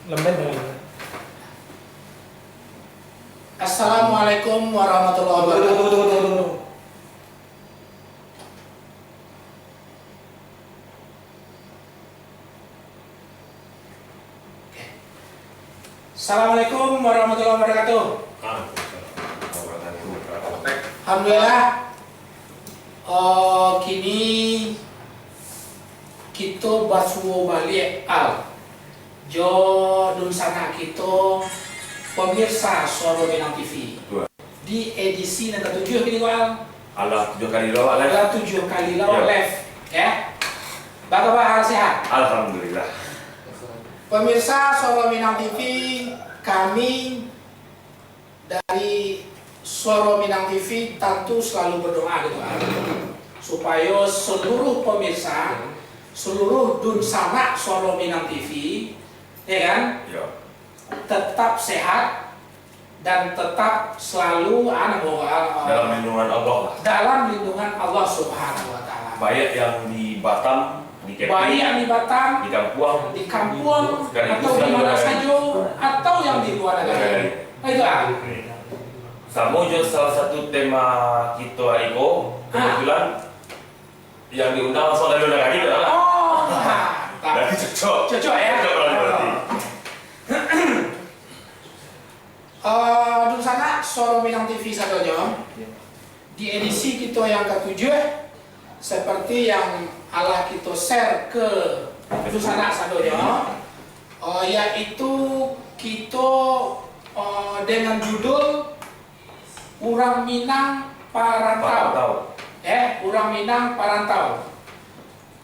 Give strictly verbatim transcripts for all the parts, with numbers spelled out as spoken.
Lemen. Assalamualaikum warahmatullahi wabarakatuh. Assalamualaikum warahmatullahi wabarakatuh. Alhamdulillah. Oh, kini kito basuo baliak, Al, jo dunsanak kito, pemirsa Suaro Minang T V. Betul. Di edisi nan katujuah kini ko, Al. Alah tujuah kali lawak live. Alah tujuah kali lawak Yo. live, ya. Bagaimana, Al, sehat? Alhamdulillah. Pemirsa Suaro Minang T V, kami dari Suaro Minang T V tantu selalu berdoa gitu, Al, supayo seluruh pemirsa, seluruh dunsanak Suaro Minang T V, ya kan? Ya. Tetap sehat dan tetap selalu, ah, namo, ah, Dalam lindungan Allah lah. dalam lindungan Allah Subhanahu wa Taala. Baik yang di Batam, di Kepri, Baik yang di Batam, di kampuang, di kampuang, sekaligus atau di yang di mana luar negeri. sajo, atau yang di luar negeri. Negeri. Nah, itu lah. Samo jo salah satu tema kito hari ko, Ah. kebetulan yang diundang langsung dari luar negeri lah. Oh, mantap. Berarti cocok. Cocok, ya? Cocok lah berarti. Eh, dunsanak Suaro Minang T V sadonyo, di edisi kito yang katujuah, seperti yang alah kito share ke dunsanak sadonyo, eh, yaitu kito, eh, dengan judul Urang Minang Parantau. Parantau. Eh, Urang Minang Parantau.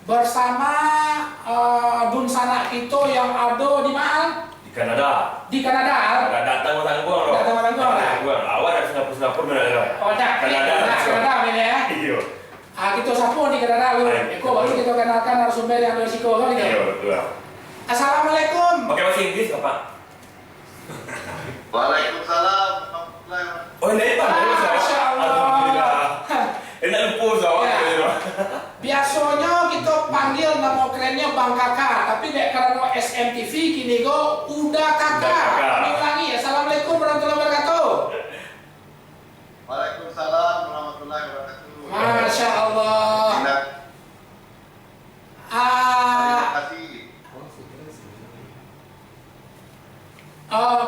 Bersama, eh, dunsanak kito yang ado di ma? Di Kanada. Di Kanada, Al? Dak datang tangguang doh. Dak datang tangguang, Al? Tangguang. Awak dari Singapura, Singapura, Kanada. Oh, dak. Kanada, Kanada, langsung. Kanada, ini, ya? Iyo. Ah, kito sapo di Kanada dulu. Hai. Eko, baru kito kenalkan narasumber yang ado di siko, kan, gitu? Iyo, betul. Assalamualaikum. Pakai bahasa Inggris, Bapak? Waalaikumsalam warahmatullahi wabarakatuh. Oh, ini hebat, bagus, ya. Masya Allah. Alhamdulillah. Enak lupa, Ustaz. Ya. Biasonyo kito panggil namo kerennyo Bang Kaka, tapi dek karano S M T V kini ko Uda Kaka. Uda Kaka. Kami ulangi, Assalamualaikum warahmatullahi wabarakatuh. Waalaikumsalam warahmatullahi wabarakatuh. Masya Allah. Enak. Ah. Terima kasih.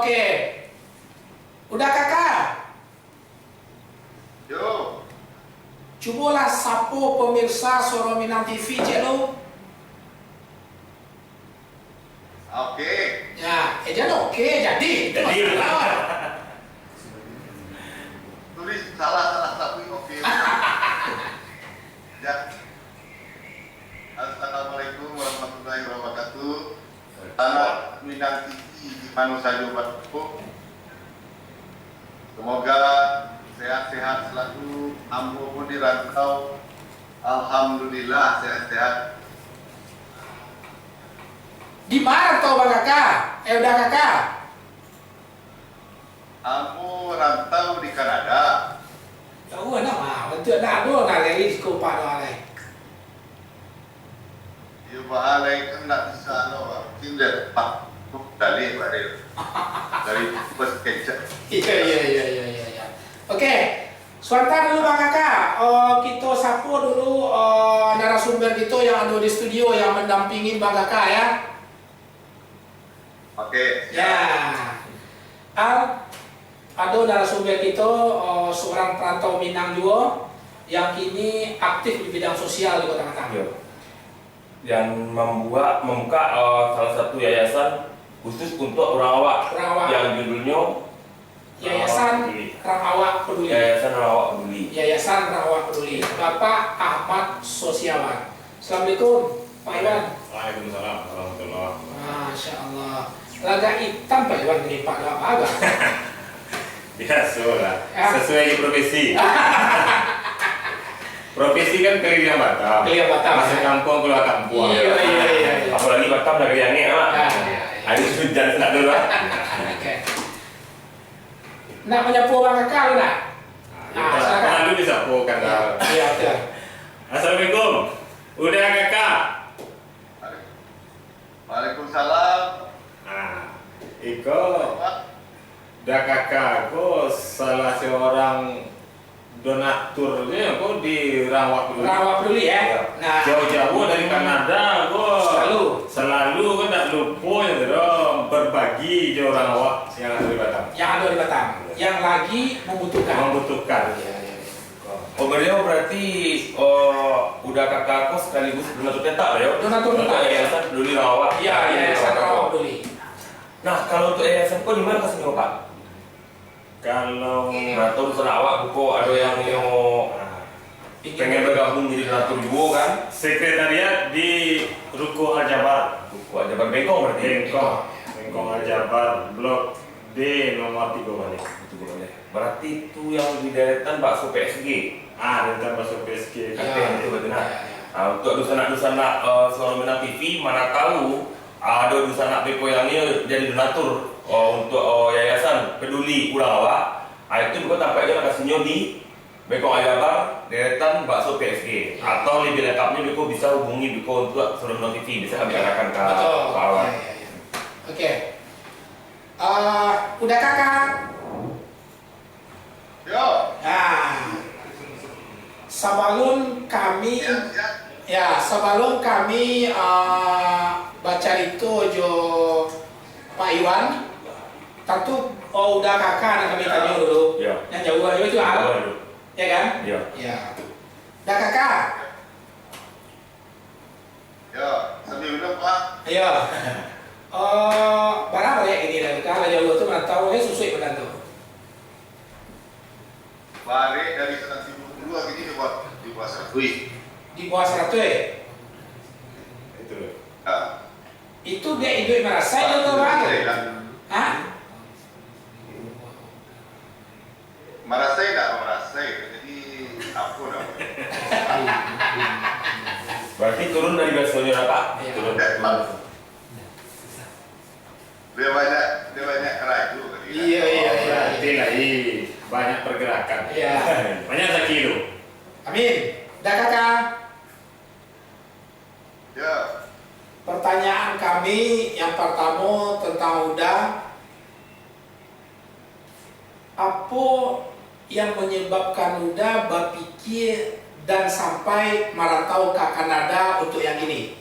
Oke. Uda Kaka. Yo. Cubolah sapo pemirsa Suaro Minang T V, cek lo. Oke. Ya, eh, jan oke, jadi. Itu Jadi. masalah. Tulis salah, salah, tapi oke. Ya. Assalamualaikum warahmatullahi wabarakatuh. Anak Minang T V di mano sajo batuo. Semoga sehat-sehat selalu. Ambo pun di rantau. Alhamdulillah, sehat-sehat. Di ma rantau Bang Kaka? Eh, Uda Kaka? Ambo rantau di Kanada. Tahu anak mah, bantuak anak ado nak lai siko pak doh lai. Iyo, bah, lai kan ndak bisa lo, bah. Mungkin dari pak, dari, dari bos kecap. Iya, iya, iya, iya, iya, iya. Oke, sebentar dulu Bang Kaka. Eh, kito sapo dulu, eh, narasumber kito yang ado di studio yang mendampingi Bang Kaka ya. Oke, siap. Ya. Al, ado narasumber kito, eh, seorang perantau Minang juo yang kini aktif di bidang sosial di Kota Batam. Yo. Yang membuat, membuka, eh, salah satu yayasan khusus untuk urang awak Urang awak. yang judulnyo Yayasan Awak Peduli. Rang Awak Peduli. Yayasan Rang Awak Peduli. Yayasan Rang Awak Peduli. Bapak Ahmad Sosiawan. Assalamualaikum, Pak Iwan. Waalaikumsalam warahmatullahi wabarakatuh. Masya Allah. Lagak itam Pak Iwan kini Pak, dak apa-apa. Biaso lah. Ah. Sesuai di profesi. Profesi kan keliling Batam. Keliling Batam, Masuk ya. kampung, keluar kampung. Iya, iya, iya, iya. Apalagi Batam negeri angin, Mak. Ya, ya, ya. Hari hujan, sendak dulu, Mak. Oke. Nak manyapo Bang Kaka lu nak? Ah, Ah, silakan. Kan dulu disapo kan. Ya, ya, betul. Assalamualaikum. Uda Kaka. Waalaikumsalam. Ah. Ko, Uda Kaka ko salah seorang donatur je ko di Rang Awak Paduli. Rang Awak Paduli, eh? Ya. Nah. Jauh-jauh dari Kanada ko. Selalu. Selalu kan tak lupa je tu, berbagi jo urang awak yang ada di Batam. Yang ada di Batam. Ya. Yang lagi membutuhkan. Membutuhkan. Ya, ya. Oh, baliau berarti, oh, Uda Kaka ko sekaligus donatur tetap, yo? Donatur tetap. Untuk Yayasan Paduli Rang Awak. Ya, Yayasan Rang Awak Paduli. Nah, kalau untuk yayasan ko di mana lokasinya, Pak? Kalau Nah, tu sanak awak ko ado yang nio, ah, pengen bergabung jadi donatur juo kan? Sekretariat di Ruko Al-Jabar. Ruko Al-Jabar Bengkong berarti? Bengkong. Bengkong Al-Jabar, Blok D nomor tiga baleh. Tiga baleh. Berarti tu yang di deretan bakso P S G? Ah, deretan bakso P S G. Kateh tu, betul nah. Ya, ya. Ah, untuk dunsanak-dunsanak, eh, Suara Minang T V, mana tahu ado dunsanak beko yang ni jadi donatur, oh, untuk, oh, Yayasan Peduli Urang Awak. Ah, itu beko tampek je lokasinya di Bengkong Al-Jabar, deretan bakso P S G. Ya. Atau lebih lengkapnya beko bisa hubungi beko untuk Suara Minang T V, bisa kami arahkan ka Pak Awan. Betul. Ya, ya, ya. Oke. Ah, Uda Kaka. Yo. Nah, sabalun kami, ya, sabalun kami, ah, bacarito jo Pak Iwan, tantu, oh, Uda Kaka nan kami tanyo dulu. Ya. Nan jauah juo tu, ah. Jauah dulu. Ya kan? Ya. Ya. Uda Kaka. Yo, sambil minum, Pak. Iyo. Oh, bara barek kini lah, kalau jauah tu marantau, eh, susuik badan tu. Barek dari Setan Timur dulu, kini di bawah, di bawah saratuih. Di bawah saratuih? Itu. Ha. Itu dek iduik marasai atau baa? Marasai lah. Ha? Marasai dak marasai, jadi apo namo? Berarti turun dari biasonyo lah, Pak? Iyo. Turun, turun. Dia banyak, dia banyak karajo tadi, kan? Iyo, iyo, iyo. Berarti lah, ih, banyak pergerakan. Iyo. Banyak rezeki tu. Amin. Dah, Kakak? Ya. Pertanyaan kami yang pertamo tentang Uda, apo yang menyebabkan Uda bapikia dan sampai marantau ka Kanada untuk yang kini?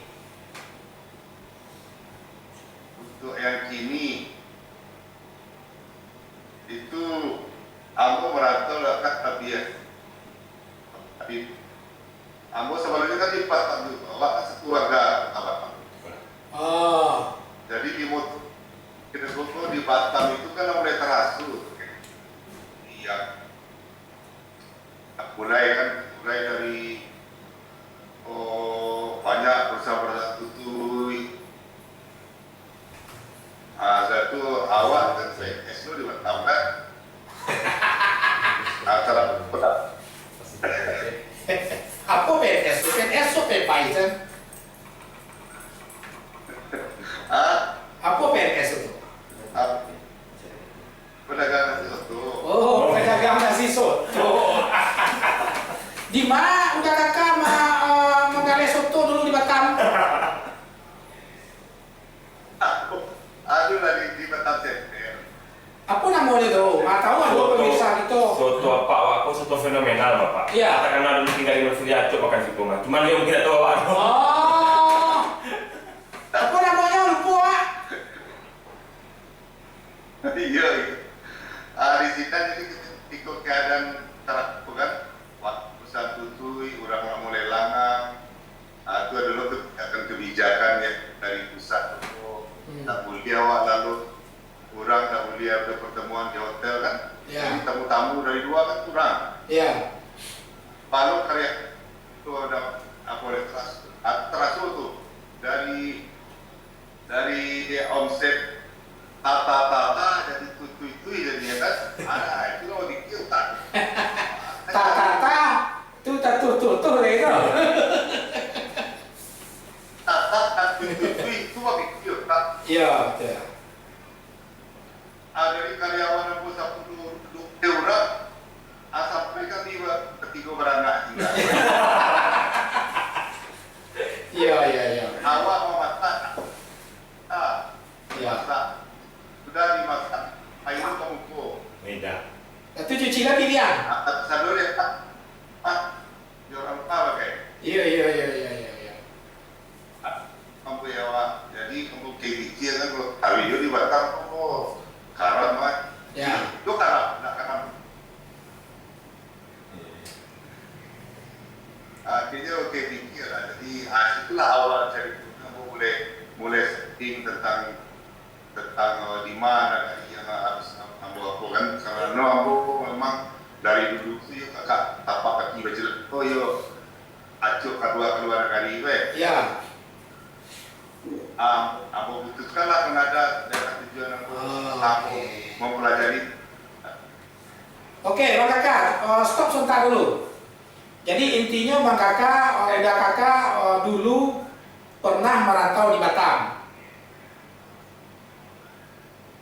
Untuk yang kini, itu ambo marantau lah ka Tabiah. Tapi, ambo sabalumnyo kan di Batam juo, awak kan sakaluarga ka Batam. Oh. Jadi, di mot-, kito di Batam itu kan mulai taraso tu, kan. Iya. Mulai kan, mulai dari, oh, banyak perusahaan-perusahaan tutui. Ah, satu awak kan P N S tu di Batam kan. Ah, salah. Apo P N S tu? P N S tu P P I kan? Ah? Apo P N S tu? Ah. Pedagang nasi soto. Oh, pedagang nasi soto. Di ma Uda Kaka ma-, eh, manggaleh soto dulu di Batam? Ado lah di, di Batam Center. Apo namonyo tu? Ah, tahu ado pemirsa kito. Soto apak awak ko soto fenomenal, Bapak. Iyo. Takana dulu tingga di Malaysia, acok makan siko mah. Cuman dia mungkin tak tahu awak. Oh. Apo namonyo? Lupo, Pak. Iyo, iyo. Ah, di sinan jadi ketika keadaan tarap tu kan, waktu satu tu urang nak mulai langang, ah, tu adalah kebijakan-kebijakan yang dari pusat tu. Hmm. Tak boleh awak lalu, urang tak boleh ada pertemuan di hotel kan. Ya. Jadi tamu-tamu dari luar kan kurang. Ya. Kalau karya tu ada apa, ada teras-, ah, teraso tu dari Dari dia omset tata-tata jadi tutui-tui jadinya kan. Ah, itu lah dikira utak. Tata-tata, tu tatuh-tutuh lah itu. Tata, tatuh-tutui, itu lah dikira utak. Iya, betul. Ah, dari karyawan ambo sapuluah urang, ah, sampai kami ba-, batigo baranak tingga. Iya, iya, iya. Awak mamasak, ah, iya, masak. Dari masak, air ka muko. Beda. Itu cuci lah pilihan. Ah, sadonyo, ah, ah, yo rampa pakai. Iya, iya, iya, iya, iya, iya. Ah, ambo ya, Wak. Jadi, ambo kayak gitu ya kan, kalau kawin yo di Batam, oh, karam, Wak. Ya. Itu karam, ndak karam. Akhirnyo, oke, pikir lah. Jadi, ah, situlah awal ceritanya, ambo mulai, mulai setting tentang, tentang, eh, di mana tadi yang harus ambo apa kan. Karena ambo memang dari dulu tu yo kakak tapak kaki bajelek. Oh, yo, acok kadua kaluar dari tu, eh. Ya. Ah, ambo putuskanlah Kanada daerah tujuan ambo. Ah, ambo oke. Mempelajari. Oke, Bang Kakak, eh, stop sebentar dulu. Jadi intinya Bang Kakak, eh, Uda Kakak, eh, dulu pernah merantau di Batam.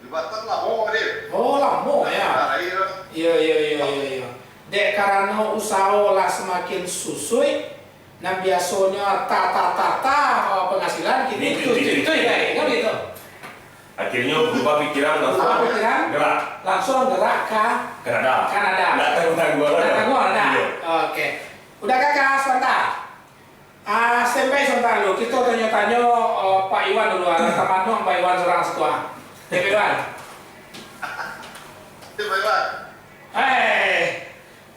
Di Batam lamo, Dil. Oh, lamo ya. Nah, iya. Iya, iya, iya, iya, iya. Dek karano usaho lah semakin susuik, nan biasonyo ta, ta, ta, ta, eh, penghasilan kini tu, tu, tu, ya, kan gitu. Akhirnyo berubah pikiran, langsung berubah pikiran, gerak. Langsung gerak ka Kanada. Kanada. Ndak tangguang-tangguang lah. Ndak tangguang lah. Iya. Oke. Uda Kakak, sebentar. Ah, standby sebentar dulu. Kita tanya-tanya, eh, Pak Iwan dulu. Ada teman Pak Iwan seorang situ, ah. Oke, Pak Iwan. Oke, Pak Iwan. Hei.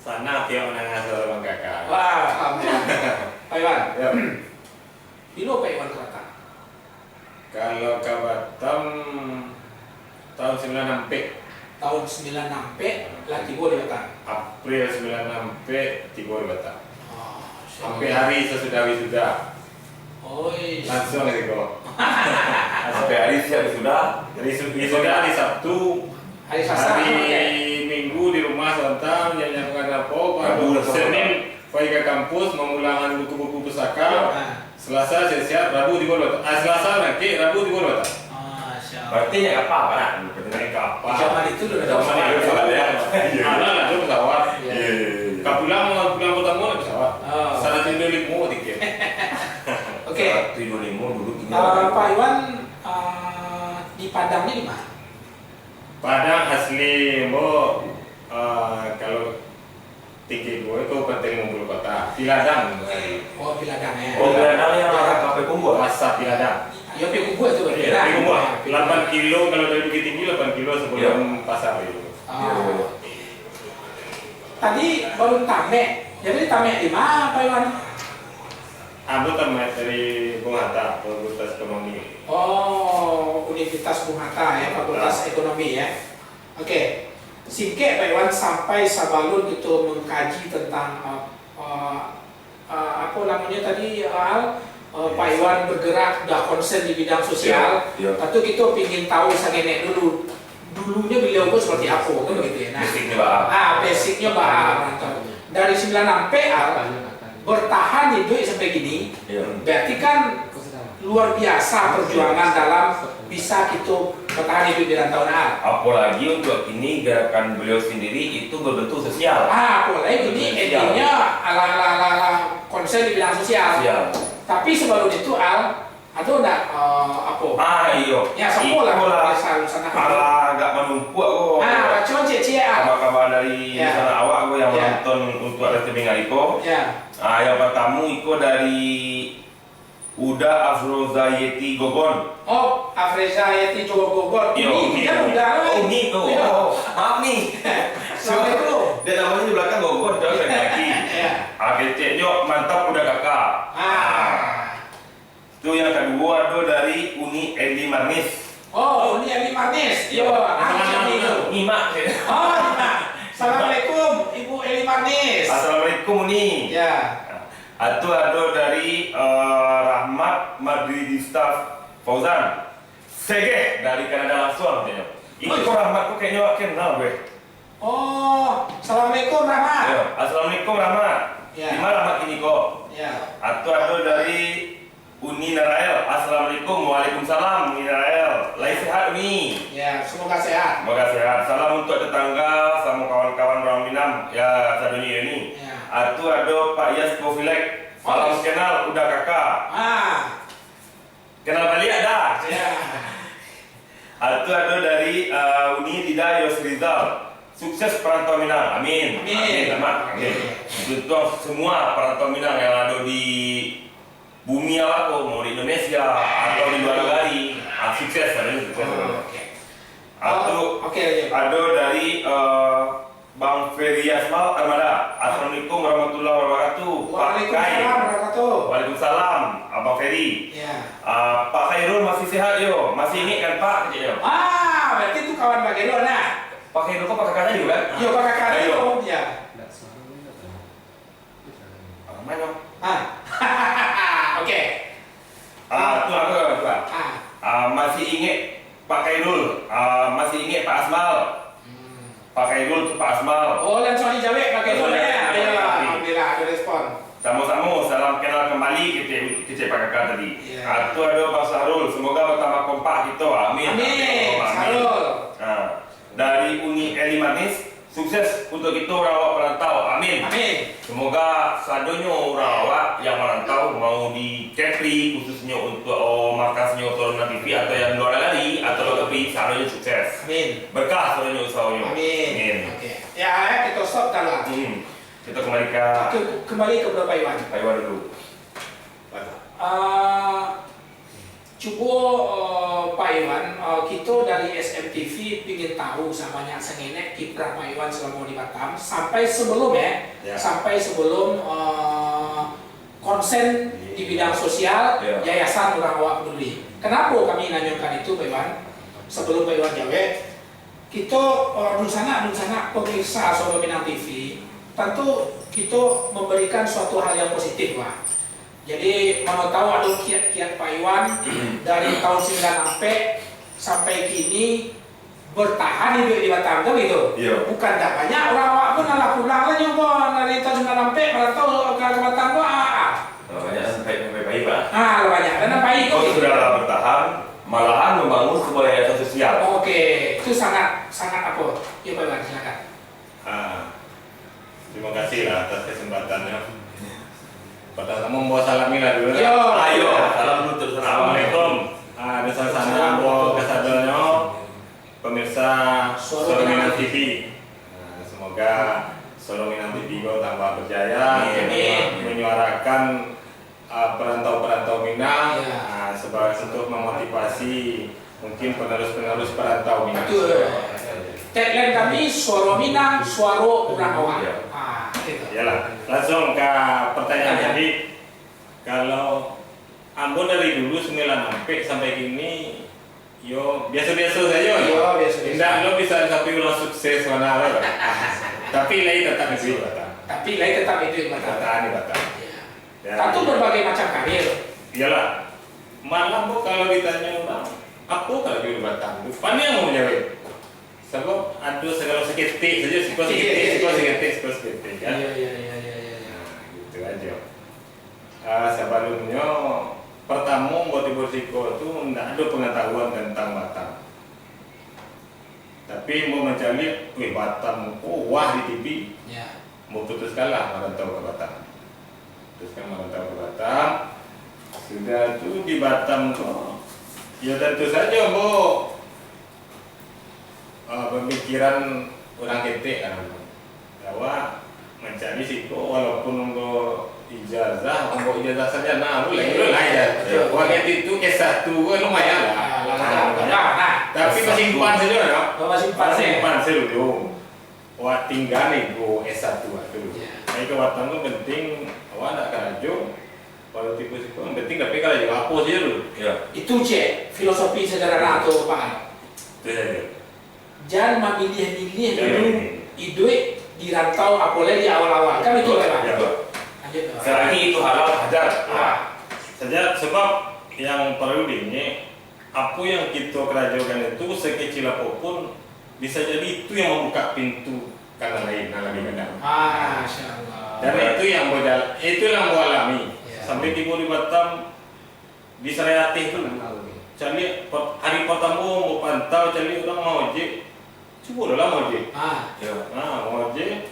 Sanang tiok mandanga suaro Bang Kakak. Wah, alhamdulillah. Pak Iwan. Ya. Bilo Pak Iwan ka Batam? Kalau ka Batam, tahun sembilan ampek. Tahun sembilan ampek, lah tibo di Batam. April sembilan ampek, tibo di Batam. Oh, ampek hari sasudah wisuda. Oi. Langsung dari ko. Sampai hari siap wisuda. Hari su-, wisuda hari Sabtu. Hari Selasa, hari oke. Minggu di rumah sabanta, nyiapkan apa, Rabu langsung Senin pai ka kampus, mamulangan buku-buku pusaka. Ya. Ah. Selasa siap-siap, Rabu tibo di Batam. Ah, Selasa bangkik, Rabu tibo di Batam. Masya Allah. Berarti naik kapal, Pak? Naik kapal. Zaman itu dulu ada kapal. Zaman itu dulu ada. Iya. Alah, lah, dulu pesawat. Iya. Iya, iya, iya. Ka pulang, pulang pertama naik pesawat. Oh. Saratus duo limo tiket. Oke. Saratus duo limo dulu, kini. Ah, Pak Iwan, ah, di Padang ni di mana? Padang asli, Mbok, ah, kalau Tingkek duo itu Kabupaten Limo Puluah Kota, Piladang. Oh, Piladang, ya. Oh, Piladang yang arah ka Payakumbuah? Pasar Piladang. Ya, Payakumbuah itu berarti. Iya, Piakumbuah. Ya, Piakumbuah. Delapan kilo kalau dari Bukittinggi, delapan kilo sebelum, iya, pasar itu. Ah. Iya, iya. Tadi baru tamek. Jadi tamek di mana, Pak Iwan? Ambo tamek dari Bung Hatta, Fakultas Ekonomi. Oh, Universitas Bung Hatta, ya, Fakultas Ekonomi, ya. Oke, singkek Pak Iwan, sampai sabalun kito mengkaji tentang, eh, eh, eh, apo namonyo tadi, Al, eh, Pak Iwan bergerak, dah konsen di bidang sosial. Iya, iya. Tentu kito pingin tahu saketek dulu, dulunyo beliau ko seperti apo, kan begitu ya. Nah, basicnyo baa. Ah, basicnyo baa, mantap. Dari sembilan ampek, Al, bertahan hidup sampai kini, iya, berarti kan luar biasa perjuangan dalam bisa kito bertahan hidup di rantau, nah. Apalagi untuk kini gerakan beliau sendiri itu berbentuk sosial. Ah, apalagi kini, sosial, endingnya ala, ala, ala, ala konsen di bidang sosial. Sosial. Tapi sebelum itu, Al, ado ndak, eh, apo? Ah, iyo. Ya, sapo lah, iko lah, biasa, sana. Alah, agak manumpuak ko. Ah, baco ciek-ciek, ah. Kabar-kabar dari, ya, sana awak ko yang, ya, menonton untuk ada streaming hari ko. Ya. Ah, yang pertama iko dari Uda Afroza Yeti Gogon. Oh, Afroza Yeti Gogon. Iyo, Uni, Uni dia kan? Uda, oh, Uni tu. Iyo. Oh, maaf ni. Assalamualaikum. Dia namanya di belakang Gogon, dia laki-laki. Ya. Ah, keceknyo mantap Uda Kakak. Ah. Ah. Tu yang kedua tu dari Uni Eli Manis. Oh, Uni Eli Manis. Iyo, ah, macam itu. Nyimak. Oh, nyimak. Assalamualaikum, Ibu Eli Manis. Assalamualaikum, Uni. Ya. Atu ado dari, eh, Rahmat Madridista Fauzan. Segeh dari Kanada langsung, katonyo. Iko, oh, Rahmat ko kayaknyo awak kenal, weh. Oh, assalamualaikum, Rahmat. Yo, assalamualaikum, Rahmat. Ya. Di ma Rahmat kini ko? Ya. Atu ado dari Uni Narael. Assalamualaikum. Waalaikumsalam, Uni Narael. Lai sehat, Uni? Ya, semoga sehat. Semoga sehat. Salam untuk tetangga, samo kawan-kawan urang Minang, ya, sadonyo ni. Ya. Atu ado Pak Yas Kofilek. Salam, oh, kenal, Uda Kakak. Ah. Kenal baliak dah. Ya. Ah, tu ado dari, ah, Uni Lida Yosrizal. Sukses perantau Minang. Amin. Amin. Amin, Mak. Amin. Amin. Untuak semua perantau Minang yang ado di bumi awak ko, mau di Indonesia atau di luar nagari. Ah, sukses, ado sukses. Oh, oke. Atau Oh, oke, oke. ado dari, eh, Bang Ferry Asmal Armada. Assalamualaikum warahmatullahi wabarakatuh. Pak Waalaikumsalam Kai. warahmatullahi. Waalaikumsalam, Abang Ferry. Ya. Ah, Pak Khairul masih sehat yo? Masih ingek kan, Pak, keceknyo? Ah, berarti tu kawan Pak Khairul, nah. Pak Khairul ko Pak Kakak tadi, kan? Yo, Pak Kakak tadi, Ayo. oh, ya. Ah, mano? Ah. Oke. Ah, tu aku, tu, ah. Ah. Ah, masih ingek Pak Khairul, ah, masih ingek Pak Asmal. Hmm. Pak Khairul tu Pak Asmal. Oh, langsung dijawab Pak Khairul, Langsung ya? dijawab. Ya, alhamdulillah, ada respon. Samo-samo, salam kenal kembali, kecek, kecek Pak Kakak tadi. Iya. Ah, tu ado Bang Sahrul, semoga bertambah kompak kito. Amin. Amin, Amin. Sahrul. Ah, dari Uni Eli Manis, sukses untuk kito urang awak perantau. Amin. Amin. Semoga sadonyo urang awak yang marantau, mau di Kepri, khususnyo untuk, oh, markasnyo Corona T V atau yang luar nagari atau luar negeri, sadonyo sukses. Amin. Berkah sadonyo usahonyo. Amin. Amin. Oke. Ya, eh, kita stop dah lah. Hmm. Kita kembali ke Ke-, kembali kepada Pak Iwan. Pak Iwan dulu. Ah, cubo, eh, Pak Iwan, eh, kito dari S M T V pingin tahu sabanyak sangenek kiprah Pak Iwan selama di Batam, sampai sebelum, eh, Ya. sampai sebelum, eh, konsen di Iya. bidang sosial, Ya. Yayasan Urang Awak Peduli. Kenapa kami nanyakan itu, Pak Iwan? Sebelum Pak Iwan jawab, kito, eh, dunsanak-dunsanak pemirsa Suara Minang T V, tentu kito memberikan suatu hal yang positif, Pak. Jadi, mano tahu ado kiat-kiat Pak Iwan dari tahun sembilan ampek sampai kini bertahan hidup di Batam, kan gitu? Iya. Bukan dak banyak urang awak pun alah pulang lah nyo, Bon, dari tahun sembilan ampek merantau ka, ka Batam tu, ah, ah. Kalau banyak kan baik, baik, baik, Pak. Ah, kalau banyak kan baik, Oh, gitu. sudah bertahan, malahan membangun sebuah yayasan sosial. Oke, itu sangat, sangat apa? Ya, Pak Iwan, silakan. Ah, terima kasih lah atas kesempatannya. Pertama, mau salam lah dulu lah. Yo. Ayo, salam dulu terus. Assalamualaikum. Ah, ada sana-sana Assalamualaikum. Mau kasadonyo, pemirsa Suara Suara Minang Minang T V. Ah, semoga Suara Minang T V ko tambah berjaya Amin. Menyuarakan ah, perantau-perantau Minang, Ya. ah, sebagai untuk memotivasi mungkin penerus-penerus perantau Minang. Betul. Tagline kami, Suaro Minang, Suaro Urang Awak. Ya. Ah, gitu. Yalah, langsung ke pertanyaan Ya. tadi. Kalau ambo dari dulu sembilan ampek sampai kini, yo, biasa-biasa saja. Yo, biasa-biasa. Indak lo bisa sampai urang sukses mana lah. Tapi lai tetap itu Batam. Tapi lai tetap itu Batam. Tetap di Batam. Ya. Ya. Tantu berbagai macam karir. Iyalah. Malah bo kalau ditanya urang, apo karajo di Batam tu? Paniang mau jawab. Sabab ado sagalo saketek saja, siko saketek, Iya, iya, siko iya. saketek, siko saketek, kan? Iya, iya, iya, iya, iya, iya. Nah, gitu aja. Ah, sabalumnyo, partamo, buat tibo siko tu ndak ado pangatahuan tantang Batam. Tapi, ambo mancaliak, wih, Batam ko wah di T V. Ya. Ambo putuskanlah marantau ka Batam. Putuskan marantau ka Batam. Sudah tu, di Batam ko, ya, tantu sajo ambo, ah, pamikiran urang ketek lah. Bahwa mancari siko, walaupun ambo ijazah, ambo ijazah sarjana, buliah, Iya. buliah lah ijazah. Betul. Wak itu S satu ko lumayan lah. Ah, lah, lah, lah, lah. Tapi S satu. Basimpan sajo lah. Oh, basimpan, Basimpan ya? sajo dulu. Wak tingga nego S satu lah tu. Iya. Tapi ka Batam tu penting, awak nak karajo. Walau tipu siko, yang penting dapek karajo. Apo sajo dulu. Iya. Itu, cek, filosofi sederhana tu, Pak. Itu saja. Jan mamiliah-miliah Jan dulu mamiliah. iduik di rantau, apolai di awal-awal. Kan itu, Pak? Ya, betul. Lanjut, Pak. Selagi itu halal, hajar. Ah. Saja, sebab yang perlu diingat, apo yang kito karajokan itu, sekecil apo pun, bisa jadi itu yang mambuka pintu ka nan lain, nan labiah gadang. Ah, Masya Allah. Dan itu yang ambo jal-, itu yang ambo alami. Ya. Sampai tibo di Batam, di Serai Ateh tu. Caliak, per-, hari partamo ambo pantau, caliak urang maojek. Cubo dulu lah maojek. Ah. Ya. Ah, maojek.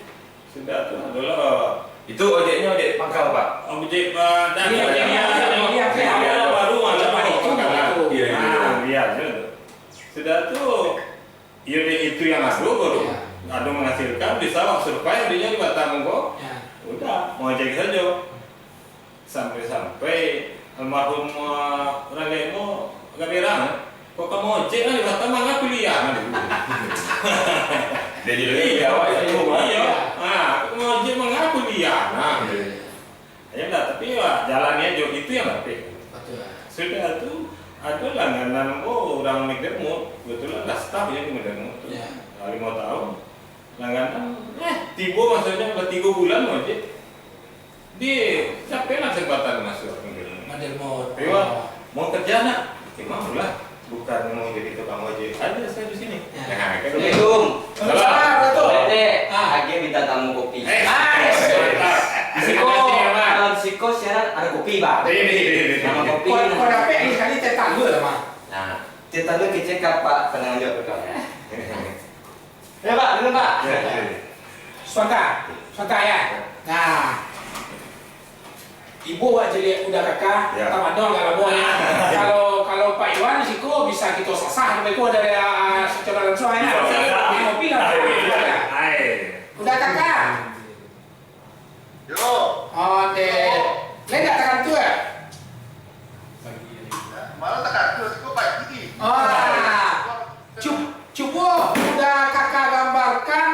Sudah tu, adalah Itu ojeknyo ojek pangkal, Pak? Ojek, ah, dah, Iya, dah, iya, dah, iya, dah, iya, dah, iya. dah, baru Iya, ada Pak, itu, pangkalan. itu. Iya, iya, iya. Ah, biar je tu. Sudah tu, iyo dek itu yang ado baru. Iya. Ado menghasilkan, bisa survive dek nyo di Batam ko. Iya. Udah, mengojek sajo. Sampai-sampai almarhum, eh, urang gaek ko agak berang, eh. Kok ka mangojek kan di Batam, manga kuliah kan dulu. Jadi lebih awak itu, Pak. Iyo. Ah, kok ka mangojek, manga kuliah, nah. Iya, iya. Ayo lah, tapi yo, jalani ajo, itu yang dapek. Betul. Sudah tu, ado langganan, oh, urang McDermott, kebetulan lah staff yo di McDermott tu. Iya. Lah limo tahun. Langganan, eh, tibo masonyo, lah tigo bulan mangojek. Di, capek lah kesempatan masuk. Model mau. Iwan, mau kerja nak? Emang lah, bukan mau jadi tukang ojek aja saya di sini. Ya. Nah, kan. Assalamualaikum. Salam. Salam, Datuk. Dek, ah, agiah bintang tamu kopi. Eh, ah, mantap. Terima kasih, ya, Bang. Malam siko siaran ada kopi, Bang. Ini, ini, ini. Sama kopi. Kau, kau dapek ni sekali teh talua lah, Bang. Nah, teh talua kecek apa penanya tu, Bang? Ya, Pak, dulu, Pak. Ya, ya, ya. Suaka, suaka, ya. Nah. Ibu awak caliak udah kaka, ya. Tamadong agak lamo, ya. Kalau, kalau Pak Iwan di siko bisa kito sasah, tapi ko dari, ah, secara langsung, ya. Bisa, bisa. Ngopi lah. Ai. Udah kaka. Yo. Oh, deh. Lai dak takantua, ya? Malah takantua, siko pagi. Ah. Cu-, cubo udah kaka gambarkan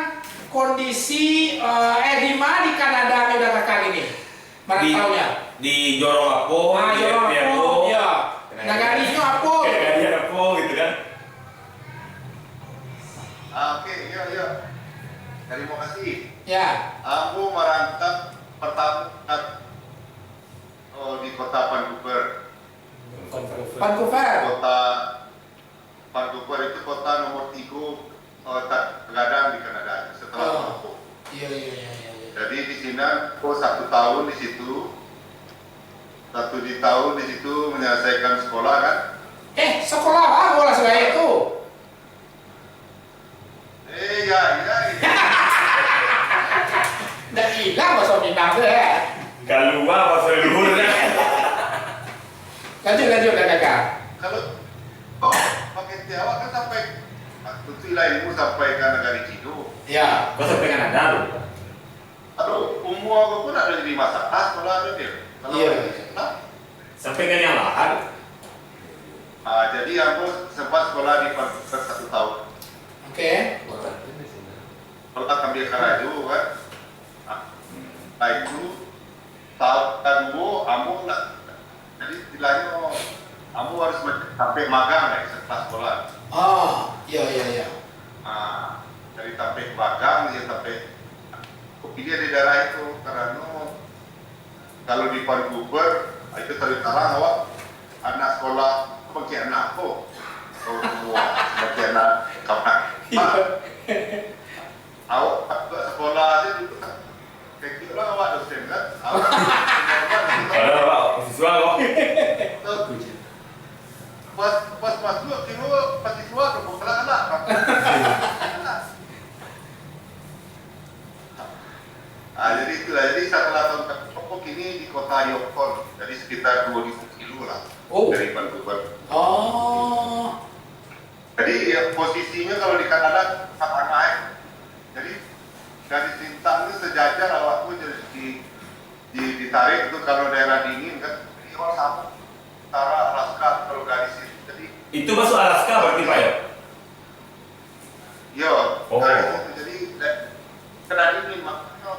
kondisi, eh, eh, di ma di Kanada ni udah kaka gini? Di, merantaunya. Di jorong apo, ah, di jorong apo, apo, iya. Nah, nagarinyo apo? Nagari apo gitu kan? Ah, oke, iya, iya. Terima kasih. Ya. Ambo marantau partamo, oh, di kota Vancouver. Vancouver. Vancouver. Kota Vancouver itu kota nomor tigo, eh, ta-, tergadang di Kanada setelah, oh, Toronto. Iya, iya, iya, iya, iya. Jadi di sini, oh, satu tahun di situ, satu di tahun di situ menyelesaikan sekolah, kan? Eh, sekolah apa? Sekolah sebaya tu? Eh, ya, ya, ya. Ndak ilang bahaso Minang tu, eh. Kalua bahaso luhur, eh. Lanjut, lanjut, dah, kakak. Kalau, oh, pakai tiawak kan sampai, ah, tuntutlah ilmu sampai ka nagari Cino. Ya. Kau sampai Kanada tu? Aduh, umua aku pun ada jadi masalah sekolah tu, dia. Kalau, iya, nah. Sampai ka yang lahan. Ah, jadi aku sempat sekolah di Vancouver satu tahun. Oke. Sekolah sambil karajo, kan. Ah, setelah itu, tahun kedua, ambo nak, jadi, istilahnyo, ambo harus men-, sampai magang, eh, setelah sekolah. Oh, iya, iya, iya. Ah, dari sampai magang, dia sampai, aku pilih di daerah itu, karena kalau di Vancouver, ah, itu terus tarang awak, anak sekolah, bangkit anak ko. Oh, bangkit anak, kapan? Iya. Awak, awak sekolah aja dulu, kan? Kecil lah awak dosen, kan? Awak padahal awak siswa kok. Pas, pas masuk, kira pas siswa tu, bukan anak, kan? Ah, jadi itulah. Jadi setelah tahun kedua, kini di kota Yukon, jadi sekitar dua ribu kilo lah, oh, dari Vancouver. Oh. Jadi, ya, posisinya kalau di Kanada, tengah-tengah, ya. Jadi, garis lintang ini sejajar awak tu jadi di, di, ditarik tu kalau daerah dingin, kan. Jadi, orang sama utara Alaska kalau garis itu. Jadi, itu masuk Alaska berarti, Pak, ya? Iya, oh, garis itu. Jadi, da-, kena dingin, makanya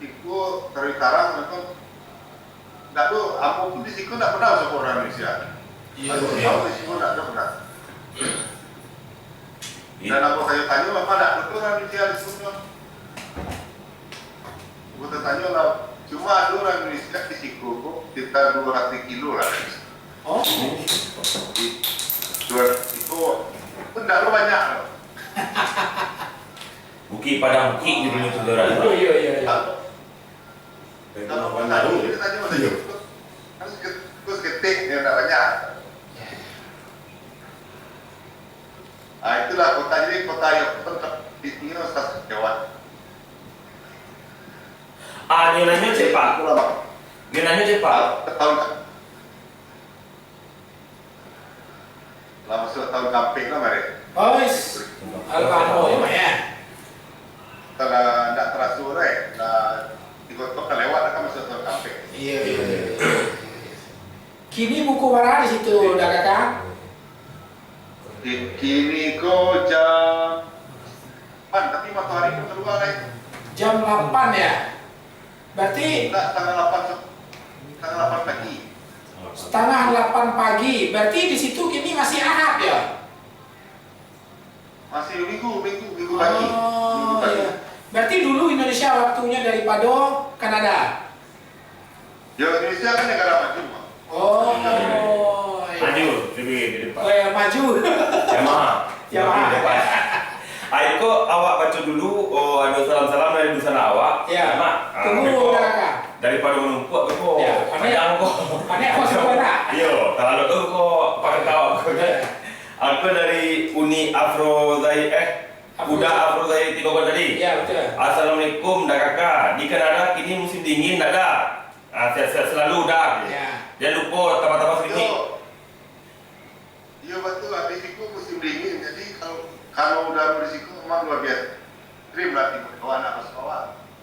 itu dari tarang itu. Ndak tu, ambo pun di siko ndak kenal sapa urang Indonesia. Iya, iya. Ambo di siko ndak kenal. Iya. Dan ambo tanyo-tanyo, mako ndak ado urang Indonesia di siko. Ambo tatanyo lah, cuma ado urang Indonesia di siko ko, sekitar dua ratus kilo lah dari siko. Oh. Di dua ratus kilo, pun ndak ado banyak lah. Bukik Padang Bukik judulnyo tu, urang. Oh, iya, iya, iya. Kalau Padang Bukik, tahu. Iya. Kan seketik, seketik, ya, ndak banyak. Ah, itulah kota, jadi kota yang tetap di sini, Ustaz Jawa. Ah, nyo nanyo cek, Pak. Itulah, Pak. Nyo nanyo cek, Pak. Tahun, tahun. Lah masuak tahun kampek lah, Mare. Ois, alfano yo, Mak, ya. Kalau ndak taraso lah, eh. Lah, tigo tahun ka lewat lah kan masuak tahun kampek. Iyo, iyo, iyo. Kini pukul bara di situ, Da Kaka? Di kini ko jam lapan, tapi matoari ko kalua lai. Jam lapan, ya? Berarti Enggak, setengah lapan, se-, setengah lapan pagi. Setengah lapan pagi. Berarti di situ kini masih Ahad, ya? Masih Minggu, Minggu, Minggu pagi. Minggu Oh, pagi. Iya. Berarti dulu Indonesia waktunya daripada Kanada? Yo, Indonesia kan negara maju, Mak. Oh, iya. Maju, lebih di depan. Oh, ya, maju. Yamaha. Yamaha. Lebih depan. Ai, ko awak baco dulu, oh, ado salam-salam dari dunsanak awak. Ya. Mak. Ah, Tunggu, beko. Da Kaka. Daripada manumpuak, beko. Ya, panek. Panjang, ko. Panek, ko, sabar, nak. Iyo, talalu tu, ko, pakai kawak, ko. Ya. Aku dari Uni Afro Zai-, eh, Afro Uda Zai. Afro Zai tigo ko tadi. Ya, betul. Assalamualaikum, Da Kaka. Di Kanada kini musim dingin, ndak ada? Ah, sehat-sehat selalu, Da. Ya. Jangan lupa tambah-tambah sedikit. Yo. Iyo, batua, di siko musim dingin, jadi kalau, kalau udaro di siko memang luar biasa. Ekstrim lah, tibo-tibo anak basuawa.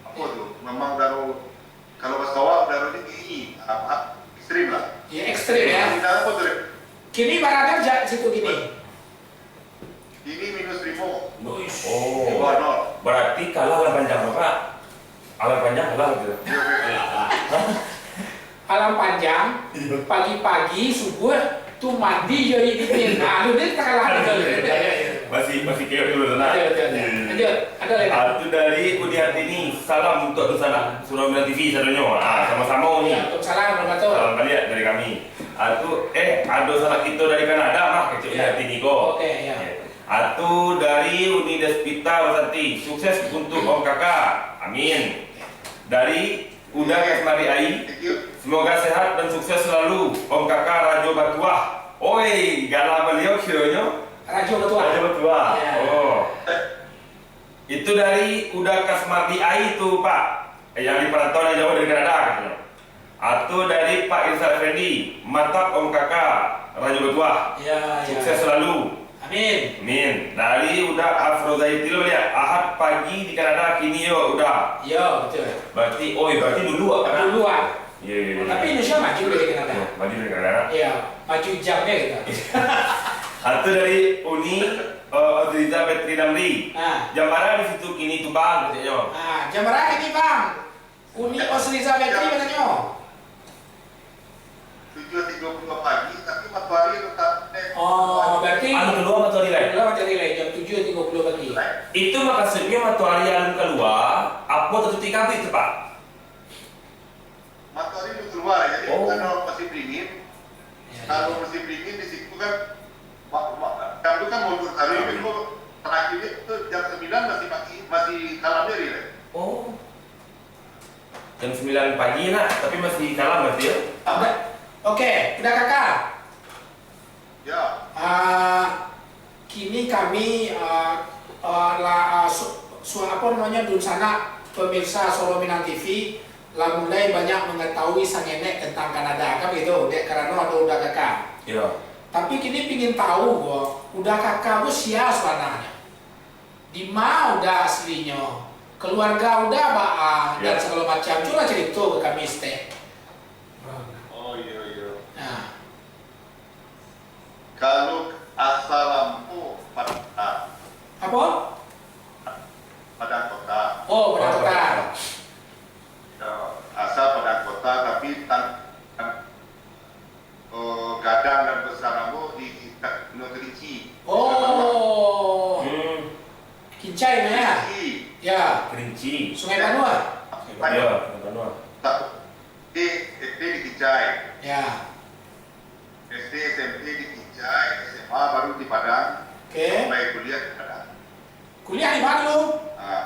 Apo tu? Memang udaro, kalau basuawa, udaro di tinggi, apa, ekstrim lah. Ya, ekstrim, ya. Di dalam apo tu, Rek? Kini bara darjat situ kini? Kini minus limo. Uish. Oh. Di bawah nol. Berarti kalah Alam Panjang, Pak. Alam Panjang kalah gitu. Iya, iya. Alam Panjang, Iya. pagi-pagi, subuh, tu mandi jo aia dingin. Ah, lu ni kalah gitu. Masih, masih keok dulu, nah. Betul, betul, betul. Iya, iya. Lanjut, ada lagi? Ah, tu dari Uni Hartini, salam untuk dunsanak Surau Minang T V sadonyo. Ah, sama-sama, Uni. Ya, waalaikumsalam warahmatullahi. Salam baliak dari kami. Ah, tu, eh, ado sanak kito dari Kanada mah, kecek Uni Hartini ko. Oke, ya. Ya. Atu dari Uni Despita Basanti, sukses untuk Om Kaka. Amin. Dari Uda Kasmari Ai, semoga sehat dan sukses selalu Om Kaka Rajo Batuah. Oi, gala baliau kironyo? Rajo Batuah. Rajo Batuah. Ya. Oh. Itu dari Uda Kasmari Ai tu, Pak. Yang di perantauan yang jauh dari Kanada, katanya. Atau dari Pak Irsal Effendi, mantap Om Kaka, Rajo Batuah. Ya, ya. Sukses selalu. Amin. Amin. Dari Uda Afrozaiti lo, ya. Ahad pagi di Kanada, kini yo, Uda. Ya, betul. Berarti, oi, berarti dulu, ah, kan? Dulu, ah. Iya, iya, iya. Tapi Indonesia maju dari Kanada. Ya, maju dari Kanada. Iya, maju jamnya gitu. Atau dari Uni, eh, Azriza Petri Damri. Ah. Jam bara di situ kini tu, Bang, katanya. Ah, jam bara kini, Bang? Uni Osriza Petri batanyo. Tujuh tiga puluh pagi, tapi matoari tetap, eh, Oh, berarti Alun kalua matoari lai? Kalua matoari lai, jam tujuh tiga puluh pagi. Itu makasudnyo matoari alun kalua, apo tatutuik kabik tu, Pak? Matoari alun kalua, jadi Oh. kalau musim dingin, Ya. kalau musim dingin di situ kan, ma-, ma-, jam tu kan mundur taruih, Oh. itu terakhirnya tu jam sembilan masih pagi, masih kalam hari lai. Oh. Jam sembilan pagi nak, tapi masih kalam berarti ya? Uda, oke, Uda Kaka. Ya. Ah, kini kami, ah, ah, lah, ah, su-, su-, apa namanya, dunsanak pemirsa Soro Minang T V lah mulai banyak mengetahui sangenek tentang Kanada, kan begitu? Dek karano ado Uda Kaka. Ya. Tapi kini pingin tahu, Uda Kaka tu sia sebenarnya? Di ma Uda aslinyo? Keluarga Uda baa, dan Ya. segalo macam. Cubolah carito ka kami, Stek. Oh, iyo, iyo. Nah. Kalau asal ambo Padang. Apo? Padang Kota. Oh, Padang Kota. Ya, asal Padang Kota, tapi tan-, Oh, gadang dan besar ambo di, di, di Kerinci. Oh. Hmm. Kincai, nah, ya? Kerinci. Ya. Kerinci. Sungai Banua? Ya, Sungai Banua. Tak, di, S D di Kincai. Ya. S D, S M P di Kincai, S M A baru di Padang. Oke. Sampai kuliah di Padang. Kuliah di mana lu? Ah.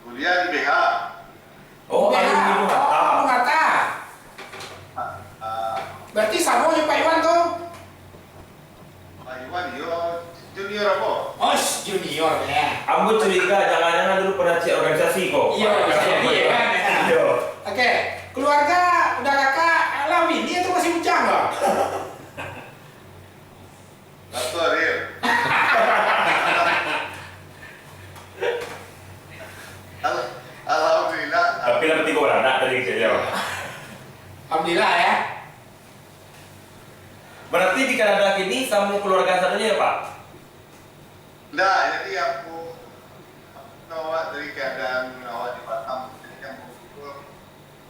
Kuliah di B H. Oh, B H. Alumni Unhata. Oh, Unhata. Ah, ah. Berarti samo jo Pak Iwan tu? Pak Iwan, iyo, junior ambo. Oh, junior, ya. Ambo curiga, jangan-jangan dulu pernah cek organisasi ko. Iyo, bisa jadi, ya kan? Iyo. Oke, keluarga Uda Kaka lah bini atau masih bujang, ko? Ndak, jadi ambo, awak dari keadaan awak di Batam, jadi ambo,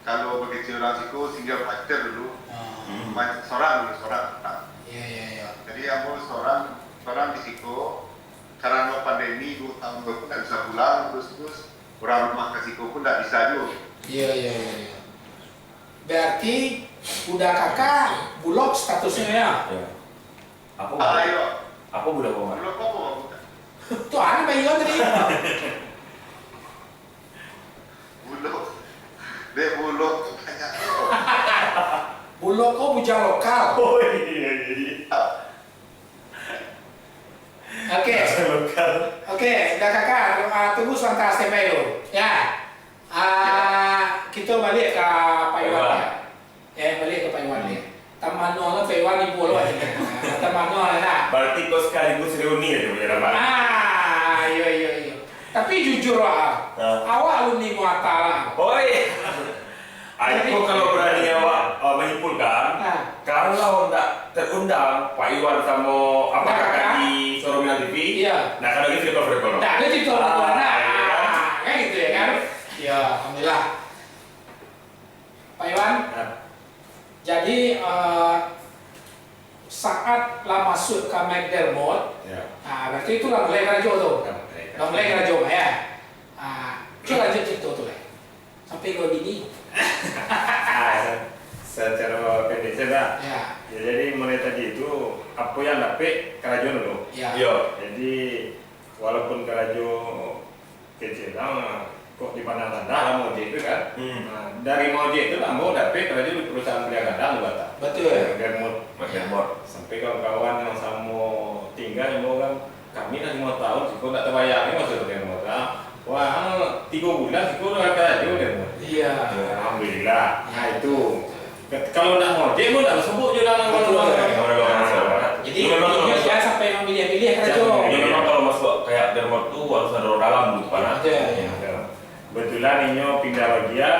kalau bagi urang siko, singgah mancing dulu. Ah. Hmm. Mancing sorang dulu, sorang, sorang. Iya, iya, iya. Jadi ambo sorang, sorang di siko, karano pandemi duo tahun tu ndak bisa pulang, terus-terus urang rumah ka siko pun ndak bisa juo. Iya, iya, iya, iya. Berarti Budak Kakak bulok statusnyo, ya? Iya. Apo? Ah, iyo. Apo bulok, Bang? Bulok apo, Bang? Tu anu, Bang Iwan tadi. Bulok. Dek bulok tu banyak. Bulok ko bujang lokal. Oh, iya, iya, iya. Oke. Bujang lokal. Oke, Budak Kakak, ah, tunggu sebentar, standby dulu. Ya. Ah, kito baliak ka Pak Iwan, Iwan, ya. Eh, baliak ka Pak Iwan, ya. Tamano lah Pak Iwan, ibu lo aja. Tamano lah, lah. Berarti kau sekaligus reuni aja punya nama. Ah, iyo, iyo, iyo. Tapi jujur lah, ah. Ah. Awak alumni Muatta lah. Oi. Ah, jadi, itu kalau berani awak, ah, menyimpulkan, ah, kalau ndak terundang Pak Iwan samo apa, Pak Kakak, Kakak di Suara Minang T V, iya, ndak akan lagi video-video. Ndak ada cerita. Ah, orang, nah, iya. Kan gitu ya kan? Ya, alhamdulillah. Pak Iwan, ya. Jadi, eh, saat lah masuk ka McDermott, ya, ah, berarti itu lah mulai karajo tu. Ya, mulai karajo. Lah mulai karajo, ya. Ah, cubo lanjut cerita tu lah. Sampai ka bini. Ah, sa-, secara pendek saja. Ya. Ya, jadi mulai tadi itu, apa yang dapek, karajo dulu. Ya. Yo. Jadi, walaupun karajo kecil lah, kok dipandang randah lah maojek tu kan. Hmm. Nah, dari maojek tu lah, ambo dapek karajo di perusahaan pilihan gadang di Batam. Betul. Di McDermott. McDermott. Sampai kawan-kawan yang samo tingga, ambo kan, kami lah limo tahun, siko ndak tabayang ni maso McDermott. Ah, wah, anu, tigo bulan siko lah karajo di McDermott. Iya. Alhamdulillah. Nah, itu. Kalau ndak maojek pun ndak basobok jo dalam. Betul. Kalau ndak maojek. Jadi, itu memang inyo kalau masuk, jangan sampai mamiliah-miliah karajo. Jangan mamiliah. Memang kalau masuk kayak McDermott tu harus ada orang dalam dulu, Pak, nah. Betul, iya. Ya. Kebetulan inyo pindah bagian,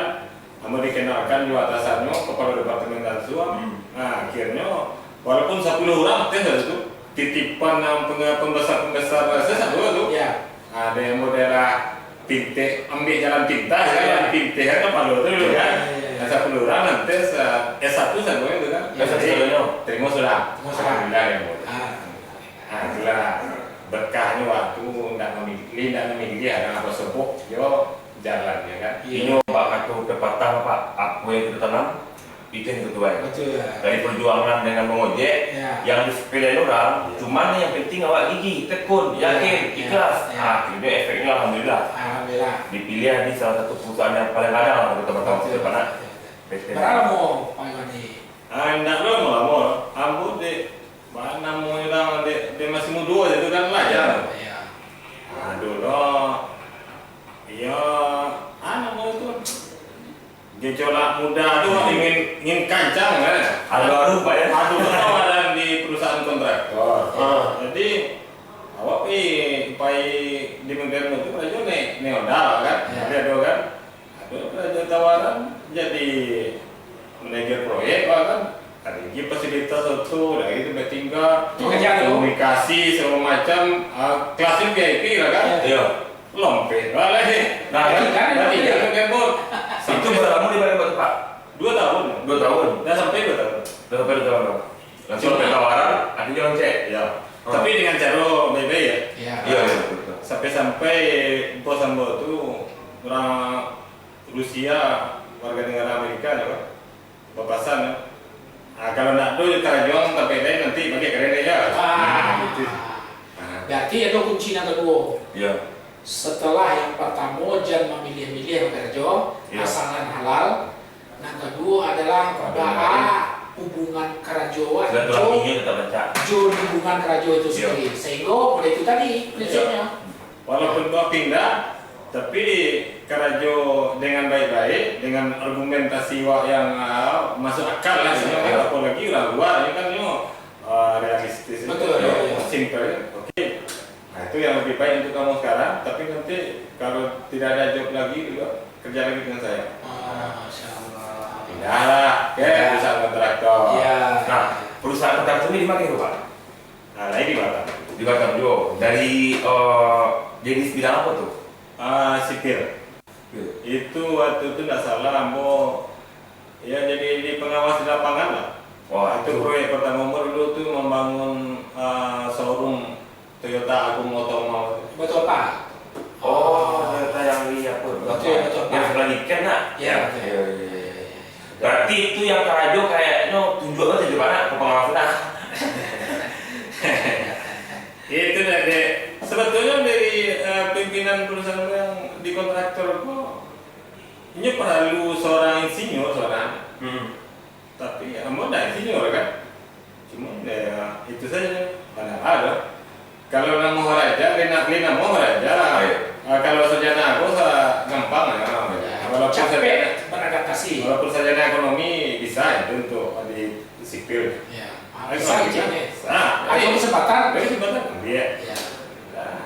ambo dikenalkan jo atasannyo, kepala departemen langsung. Hmm. Nah, akhirnyo, walaupun sapuluah urang tes waktu tu, titipan nan penge-, pembesar-pembesar, rasa satu tu. Ya. Ah, dari ambo daerah Pinteh, ambiak jalan pintas, kan, iya, jalan pintas kan, kapalo tu dulu, iya, kan. Iya, iya, iya. Nah, sapuluah urang nan tes, ah, S satu sajo itu, kan. Iya. S satu sajo. Tarimo surang. Tarimo surang. Alhamdulillah, ya, Bu. Ah. Ah, itulah berkahnyo waktu ndak mamilih, ndak mamilih, ah, nan basobok jo jalan, ya, kan. Iya. Inyo bak kato pepatah, Pak, apo yang kito tanam, itu yang kito tuai. Betul. Dari perjuangan dengan mengojek, ya, yang disepelekan orang, iya, cuman yang penting awak gigih, tekun, iya, yakin, iya, ikhlas. Iya. Ah, itu efeknya alhamdulillah. Alhamdulillah. Dipilih di salah satu perusahaan yang paling ladang lah, terutama tahun, betul, depan, ah. Betul. P T. Berapa lama Pak Iwan di? Ah, ndak lama-lama. Ambo di, ba, namo urang di, di masih mudo aja tu kan, lah, ya. Iya. Aduh, doh. Iya, ah, namo itu. Gejolak muda tu, hmm, ingin, ingin kancang, kan? Adu-adu, Pak, ya? Adu tawaran di perusahaan kontraktor. Ah. Jadi, awak pai, pai di McDermott tu, karajo naik, naik Honda, kan? Ya. Tapi ado, kan? Ado karajo tawaran jadi manajer proyek, kan? Ado lagi fasilitas auto, ado lagi tempat tinggal, pekerjaan tu, komunikasi, segala macam, ah, kelasnya V I P lah, kan? Ya. Iya. Lompeh baliak. Nah, berarti kan, berarti kan, itu berapa lama di Batam, Pak? Dua tahun. Dua tahun. Dah sampai dua tahun. Dah sampai dua tahun, Pak. Langsung dapat tawaran, akhirnya lancet. Iya. Hmm. Tapi dengan cara baik-baik, ya? Iya. Iya, iya, betul, betul. Sampai-sampai bos ambo tu orang Rusia, warga negara Amerika, ya, Pak? Bapasan, ya. Ah, kalau ndak tu, karajo sampai lain nanti pakai keren aja. Ah. Gitu. Ah. Berarti itu kunci yang kedua. Iya. Setelah yang pertama, jan mamilih-milih bakarajo, iya, asalan halal. Nan kaduo adalah, ada baa hubungan karajo awak jo, silaturahminya tetap rancak, jo lingkungan karajo itu, iya, sendiri. Sehingga oleh itu tadi, iya, prinsipnya. Walaupun kau pindah, tapi karajo dengan baik-baik, dengan argumentasi awak yang, ah, masuk akal lah, iya, iya, apalagi urang lua, ini kan, ini, ah, realistis, betul, iya, iya, simple, oke. Nah, itu yang lebih baik untuk kamu sekarang, tapi nanti kalau tidak ada job lagi juga, kerja lagi dengan saya. Ah, Masya Allah. Pindahlah ke, iya, perusahaan kontraktor. Iya. Nah, perusahaan kontraktor ini di mana itu, Pak? Nah, lain di Batam. Di Batam juo. Dari, eh, jenis bidang apo tu? Ah, sipil. Sipil. Itu waktu tu ndak salah ambo, ya, jadi di pengawas di lapangan lah. Wah, itu itu. Proyek pertama ambo dulu tu membangun, ah, showroom Toyota Agung Motor Mall. Buat apa? Oh, Toyota yang di apa? Betul, betul. Yang sebelah weekend nak? Ya, betul. Iya, iya, iya, iya. Berarti itu yang karajo kayaknyo tunjuak banget di mana ke pengawasan. Itu dah, Dek. Sebetulnya dari, eh, pimpinan perusahaan yang di kontraktor ko, inyo perlu seorang insinyur, seorang. Hmm. Tapi ambo ndak insinyur kan. Cuma, ya, itu saja. Mana ada. Kalau namo raja, lain na-, lain namo raja. Iya. Ah, kalau sarjana ko sa-, gampang lah. Ya, walaupun capek sarjana, beradaptasi. Walaupun sarjana ekonomi bisa itu untuk di sipil. Ya. Ah, bisa, bisa. Ah, ada kesempatan. Ada kesempatan. Iya. Ya. Nah.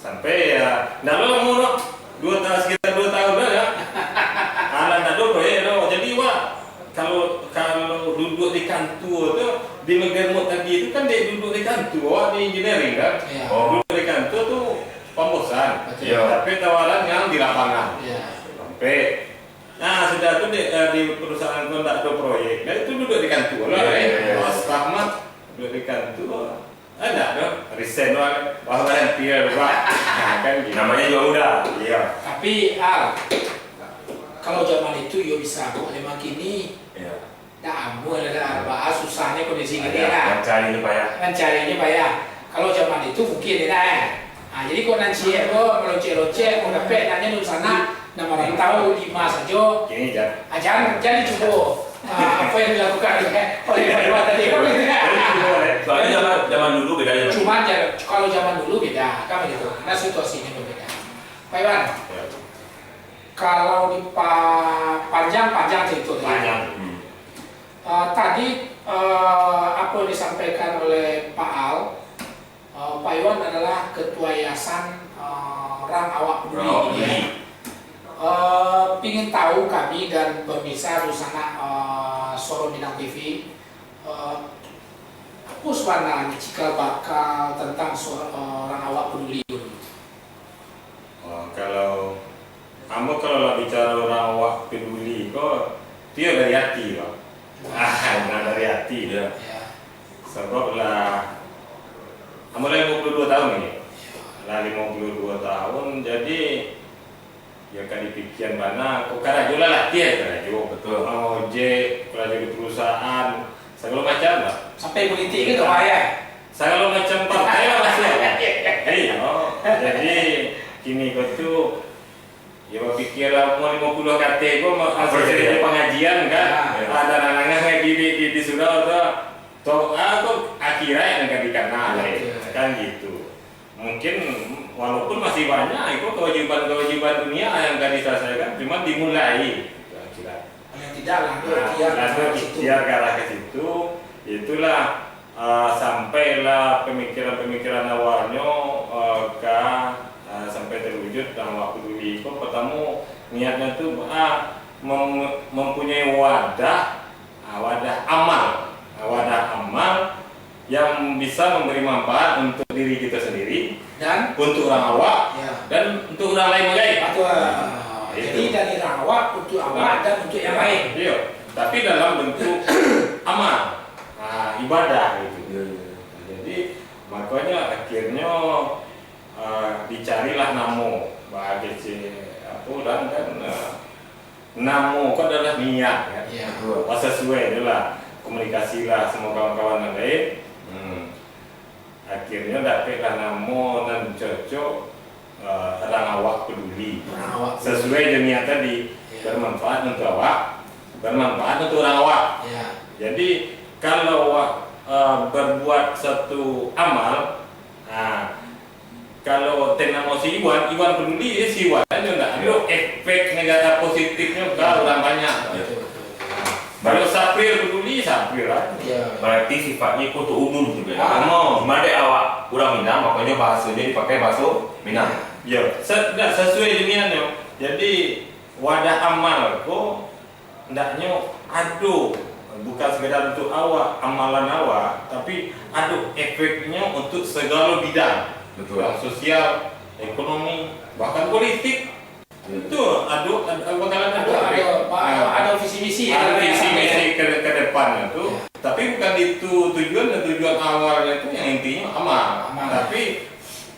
Sampai, ya, ndak lamo doh, duo ta-, sekitar duo tahun lah, ya. Alah, ndak ado proyek doh. Jadi, wak, kalau, kalau duduk di kantua tu, di Megamut tadi tu kan dek duduk di kantua, wak di engineering kan. Iya. Oh. Duduk di kantua tu pambosan. Betul. Iya. Tapi tawaran yang di lapangan. Iya. Sampai, nah, sudah tu di, eh, di perusahaan tu ndak ado proyek. Nah, itu duduk di kantua lah, iya, eh. Iya, iya. Wak, staff mah duduk di kantua. Ada tu, resign doang. Wah, berhenti lah, Pak. Nah, kan gitu. Namanya juga muda. Iya. Tapi, Al, kalau zaman itu yo bisa, kok zaman kini, iya, dak amuah lah, dak, Al, bah, susahnyo kondisi kini lah. Mancari ni payah. Mancari ni payah. Kalau zaman itu mungkin enak, eh. Ah, jadi kok nan ciek ko, melocek-locek, kok dapek, naknyo di sana, Nan urang tahu di ma sajo. Kini jan. Ah, jan, jan dicubo. Ah, apa yang dilakukan oleh Pak Iwan tadi, kan, gitu, kan? Jadi, cubo, eh. Soalnya zaman, zaman dulu beda zaman. Cuman ya, kalau zaman dulu beda, kan begitu. Karena situasinya berbeda. Pak Iwan, ya, kalau dipa-, panjang-panjang cerita tadi. Panjang. Hmm. Ah, tadi, ah, apa yang disampaikan oleh Pak Al, Eh, Pak Iwan adalah Ketua Yayasan, eh, Rang Awak Peduli, Rang Awak gitu, ya. Peduli. Eh, pingin tahu kami dan pemirsa di sana, eh, Suara Minang T V, eh, apa sebenarnya cikal bakal tentang suara, eh, Rang Awak Peduli? Oh, kalau ambo, kalau lah bicara Rang Awak Peduli ko, tu yo dari ati, Bang. Ah, nah, dari ati. Iya. Iya. Sabab lah, ambo lah limo puluah duo tahun ni. Iya. Lah limo puluah duo tahun, jadi yo ka dipikian bana, kok karajo lah latih karajo. Betul. Tukang ojek, karajo di perusahaan, sagalo macam lah. Sampai politik ke, Pak, ya? Sagalo macam partai lah masuk. Iyo. Jadi, kini ko tu, yo, bapikir lah, umua limo puluah ka ateh ko, ma-, masih jadi pengajian, kan? Ya. Ada anak-anak di, di, di, di surau tu, to-, ah, tu akhirat yang ka dikana, betul, kan gitu. Mungkin, walaupun masih banyak, itu kewajiban-kewajiban dunia yang ka diselesaikan, cuma dimulai, itu akhirat. Paling tidak, lah, nah, ikhtiar lah, ke arah situ. Ikhtiar ke arah ke situ, itulah, ah, sampailah pemikiran-pemikiran awalnyo, ah, ka, ah, sampai terwujud dalam waktu dulu. Itu pertama, niatnya tu, ah, mem-, mempunyai wadah, ah, wadah amal. Ah, wadah amal yang bisa memberi manfaat untuk diri kita sendiri, dan untuk urang awak, ya, dan untuk urang lain bagai. Betul. Nah, jadi itu. Dari urang awak, untuk awak, nah, dan untuk yang lain. Iya. Tapi dalam bentuk amal, nah, ibadah gitu. Iya, iya. Jadi, makanya akhirnya, ah, dicarilah namo bagi si, apa, urang kan, ah, namo ko adalah niat, kan? Iya. Betul. Pas sasuai je lah, komunikasi lah sama kawan-kawan yang lain. Hmm. Akhirnya dapatlah namo nan cocok, eh, Rang Awak Peduli. Rang Awak Peduli. Sesuai je niat tadi, iya, bermanfaat untuk awak, bermanfaat untuk urang awak. Iya. Jadi, kalau awak, eh, berbuat satu amal, nah, kalau teh namo si Iwan, Iwan Peduli, eh, si Iwan aja ndak ado efek negatif positifnya ka urang banyak. Betul, betul. Kalau Sapir Peduli, Sapir aja. Iya. Berarti sifatnya itu untuk umum juga. Ah. Umum. Cuma dek awak urang Minang, makanya bahasanya dipakai bahasa Minang. Iya. Se-, ndak sesuai dengan niatnya. Jadi, wadah amal ko ndaknyo ado bukan sekedar untuk awak, amalan awak, tapi ado efeknyo untuk segalo bidang. Betul. Bidang sosial, ekonomi, bahkan politik. Betul. Itu ado, ado, bakalan ado Ado, efek. ado, pa-, Ah. ado visi misi, Ado ya, visi ya. misi ke, ke depan tu. Ya. Tapi bukan itu tujuan, dan tujuan awalnya tu yang intinya amal. Amal. Tapi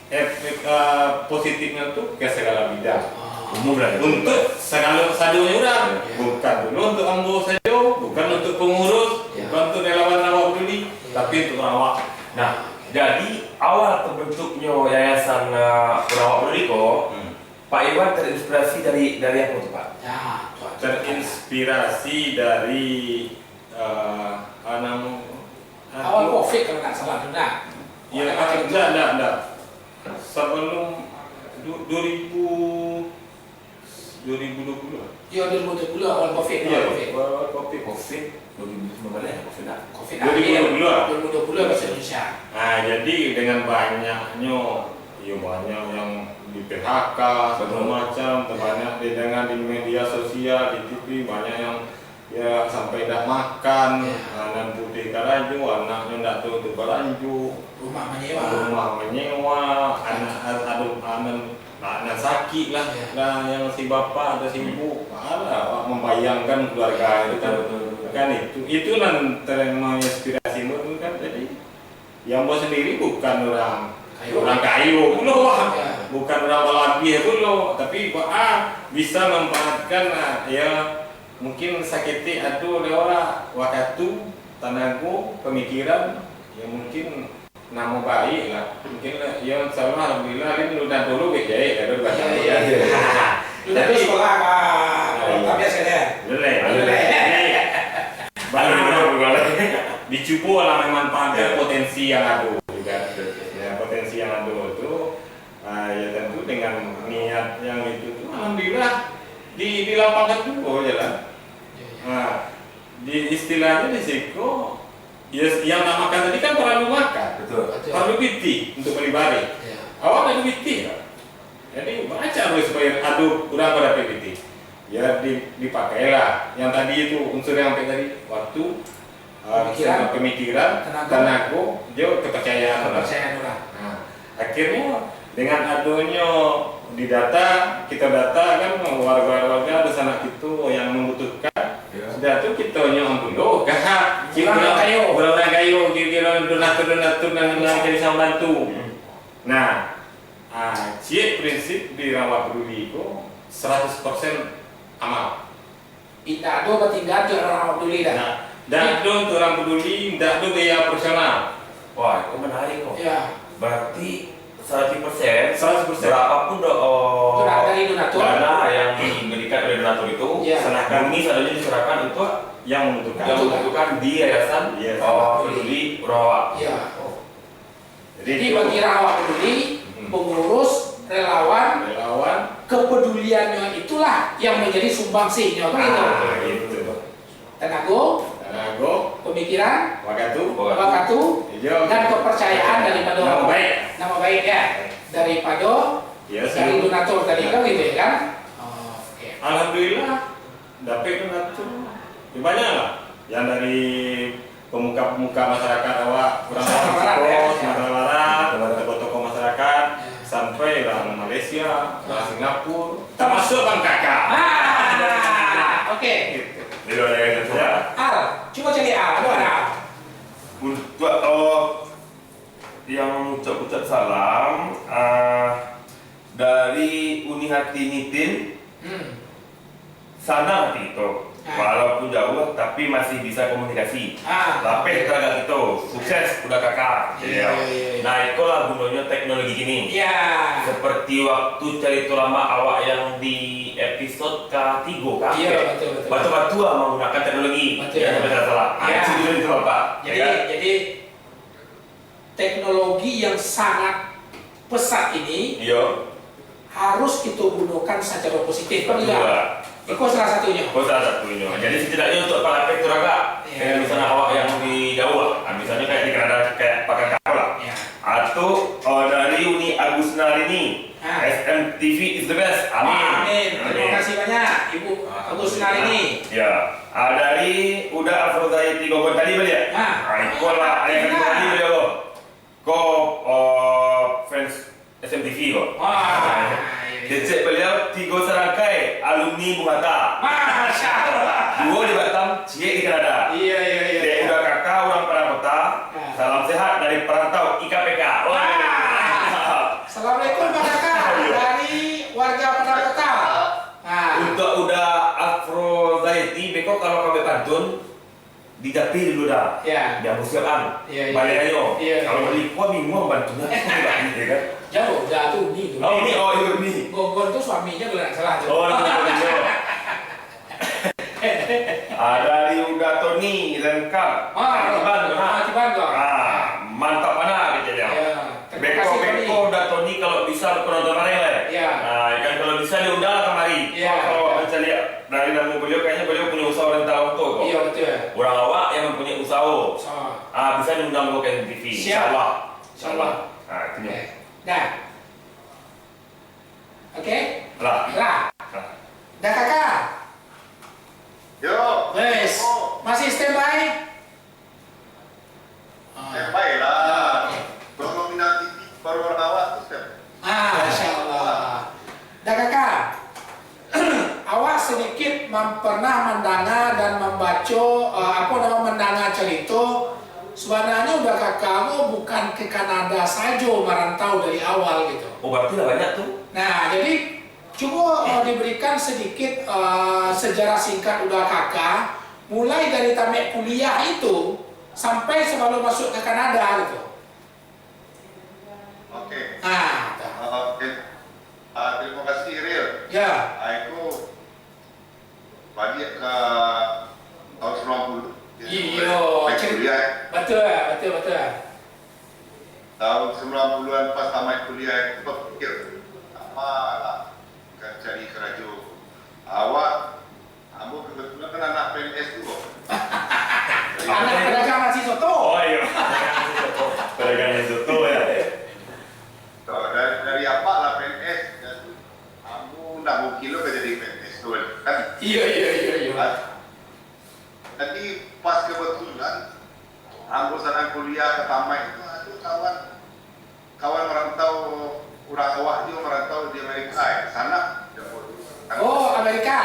efek, eh, positifnya tu ke segala bidang. Ah. Umum lah. Untuk segala sadonyo urang. Ya. Bukan dulu untuk ambo sajo, bukan untuk pengurus, Ya. bukan untuk relawan awak peduli, Ya. tapi untuk awak. Nah, jadi awal terbentuknyo yayasan, eh, Awak Peduli ko, Hmm. Pak Iwan terinspirasi dari, dari apa tu, Pak? Ya, tu, tu. Terinspirasi dari, eh, ah, namo, ah, Awal tu. covid kalau nggak salah tu, nah. Ya, Awal ah, covid. Ndak, ndak, ndak. Sebelum du-, dua ribu, dua ribu dua puluh. Ya, dua ribu dua puluh awal covid, Iya, awal covid. awal-awal covid. Covid dua ribu sembilan belas, covid dah. Covid Dua ribu dua puluh. akhir, dua ribu dua puluh bahasa Indonesia. Ah, jadi dengan banyaknyo, ya, banyak yang di P H K, segala Betul. macam, terbanyak didengar di media sosial, di T V, banyak yang, ya, sampai dak makan, Ya. ah, nan putih karajo, anaknyo dak tahu tu balanjo, Rumah menyewa. rumah menyewa, anak, aduh, anak, anak sakit lah, Ya. lah yang si bapak atau si ibu, alah, awak membayangkan keluarga itu kan, Betul, betul, betul. kan itu, itu nan ter-, menginspirasi tu kan, jadi, yang buat sendiri bukan orang, Kayo. orang kayo pulo, Ya. bukan orang balabih pulo, tapi ba-, ah, bisa manfaatkan, ah, ya, mungkin saketek ado lewat wakatu, tanago, pamikiran, ya, mungkin namo baik lah. Mungkin lah, ya, insya Allah, alhamdulillah, Lin udah dulu baik-baik, ado dua Iya, tahun, iya, ya. iya. Udah Jadi, sekolah, Pak. Iya. Tapi sekalian. Boleh. Boleh. Jadi, Baru, baru, baru. Dicubo lah memanfaatkan Ya. potensi yang ado, gitu kan. Ya, potensi yang ado tu, ah, ya tentu dengan niat yang itu tu, alhamdulillah, di, dilapangkan juo jalan. Ya, ya. Nah, di, istilahnya di siko, ya, yang nak makan tadi kan paralu makan. Betul. Betul. Paralu pitih untuk bali bareh. Ya. Awak ado pitih, Pak? Jadi, bacak dulu supaya ado urang ko dapek pitih. Ya, di-, dipakailah yang tadi tu, unsur yang ampek tadi, waktu, ah, Pemikiran, pemikiran, tenago, tenago, jo kepercayaan urang. Kepercayaan urang. Nah, akhirnyo, dengan adonyo di data, kita data kan, warga-warga, dunsanak kito yang membutuhkan, Ya. sudah tu, kitonyo ambil, oh, gahak, Urang kiro-kiro kayo. urang-urang kayo, kiro-kiro donatur-donatur nan, nan Bisa. jadi sama bantu. Hmm. Nah, Ah, ciek prinsip di Awak Peduli ko saratus persen amal. Indak ado batingga jo Awak Peduli dah. Nah, ndak ado untuk Awak Peduli, ndak ado biaya operasional. Wah, itu menarik kok. Ya. Berarti saratus persen, Saratus persen. berapapun do-, oh, Itu dah dari donatur. dana yang diberikan oleh donatur itu, Ya. Serahkan. murni sadonyo diserahkan untuk Yang membutuhkan. yang membutuhkan di yayasan, Yes. oh, Peduli Awak. Ya. Oh. Jadi, Jadi, itu bagi Awak Peduli, Hmm. pengurus, relawan, Relawan. kepeduliannyo itulah yang menjadi sumbangsihnyo, kan gitu? Ah, gitu. Tenago, Tenago. pemikiran, Wakatu. wakatu, Iyo. dan kepercayaan daripada Nama baik. nama baik, ya, daripada Ya, dari seluruh. donatur tadi, kan gitu, ya, kan? Oke. Alhamdulillah, dapek tu satu. Ya, banyak lah. Yang dari pemuka-pemuka masyarakat awak, urang Sumatera Barat, Meksiko, ya. Sumatera Barat, Sumatera Barat. tokoh-tokoh masyarakat, Ya. sampai urang Malaysia, urang Ya. Singapura, termasuk Bang Kaka. Ah, oke. Gitu. Di luar dari itu. Ya. Al, cuba cari Al, ada Al? Untuk, oh, yang ucap-ucap salam, ah, dari Uni Hati Nitin. Hmm. Sanang hati kito, Ah. walaupun jauah, tapi masih bisa komunikasi. Ah. Lapeh taraga kito, sukses, Uda Kaka. Iya, iya, iya, iya. Nah, ikolah gunonyo teknologi kini. Iya. Seperti waktu carito lamo awak yang di episode katigo kah? Iya, betul, betul. Batua-batua manggunakan teknologi. Betul. Ya, sampai salah. Ah, Iya. itu dulu itu, Bapak. Jadi, Ya, kan? jadi, teknologi yang sangat pesat ini Iyo. harus kita gunakan secara positif, kan Betul, tidak? Pak. Itu salah satunya. Itu salah satunya. Jadi, setidaknya untuk para pek turaga, Iya. kayak misalnya awak yang di jauh lah, ah, misalnya kayak di Kanada, kayak Pak Kakak lah. Iya. Atau, oh, dari Uni Agustina ini, Ah. S M T V is the best. Amin. Amin. Terima Amin. kasih banyak, Ibu. Ah. Bagus, nah, ini. Ya. Ah, dari Uda Afroza Tigo Gon tadi baliak. Ah. Ah, iko lah, yang tadi baliak, Bang. Ko, eh, fans S M T V ko. Ah, iya, iya. Kecek baliau tigo sarangkai alumni Bung Hatta. Masya Allah. Duo di Batam, ciek di Kanada. Iya, iya, iya, Dek iya. Uda Kaka, urang Padang Kota. Ah. Salam sehat dari perantau I K P K. Wah, ah, mantap. Assalamualaikum, Pak Kaka. Iya. Dari warga Padang Kota. Ah. Untuk Uda Afrozaiti, beko kalau ka buek pantun, di tapi dulu dah. Iya. Jan bosiok an. Iya, iya. Baliak ajo. Iya, iya. Kalau di ko bingung bantunyo, gitu kan. Jauh, Uda tu Uni tu. Oh, Uni, oh, iya, Uni. Gon-Gon tu suaminyo kalau ndak salah tu. Oh, iya, iya, iya. Ah, dari Uda Tony, lengkap. Ah, Tiban tu, ah, ah. Tiban tu. Ah, mantap bana, gitu dia. Iya. Terima kasih, Tony. Beko-beko Uda Tony kalau bisa penonton bareng lah. Iya. Ah, kan kalau bisa diundang lah kamari. Iya. Kalau mancari dari namo beliau, kayaknya beliau punya usaha orang tahu tu kok. Iya, betul. Orang awak yang mempunyai usaha. Sama. Ah, bisa diundang ke K M T V. Siap. Insya Allah. Insya Allah. Ah, itu dia. Oke. Dah. Oke? Lah. Lah. Lah. Dah, Kaka? Yo. Wes. Oh. Masih standby? Ah. Standby lah. Ah, oke. Kalau minat T V, baru orang awak tu standby. Ah, Masya Allah. Dah, Kaka. Awak sedikit mem-, pernah mandanga dan mambaco, eh, apo namo, mandanga carito, sabananyo Uda Kaka ko bukan ka Kanada sajo marantau dari awal gitu. Oh, berarti lah banyak tu. Nah, jadi cubo, eh, diberikan sedikit, eh, sejarah singkat Uda Kaka, mulai dari tamaik kuliah itu sampai sabalum masuak ka Kanada gitu. Oke. Ah, dah. Ah, oke. Ah, terima kasih, Ril. Ya. Ah, itu baliak ka tahun sembilan puluh. Iyo, pas cari kuliah. Betul, betul, betul. Tahun sembilan puluhan pas tamaik kuliah itu, bapikir, "Apo lah, ka cari karajo." Awak Ambo kebetulan kan anak P N S tu, kok. Anak pedagang nasi soto. Oh, iyo. Pedagang nasi soto. Pedagang nasi soto, ya. So, dari, dari apak lah P N S, dan ambo ndak mungkin lo ka jadi P N S tu, kan? Iyo, iyo, iyo, iyo. Kan? Jadi, pas kebetulan, ambo sadang kuliah ka tamaik tu, ado kawan kawan marantau, urang awak juo marantau di Amerika, eh, sanak, di Amerika. Oh, Amerika.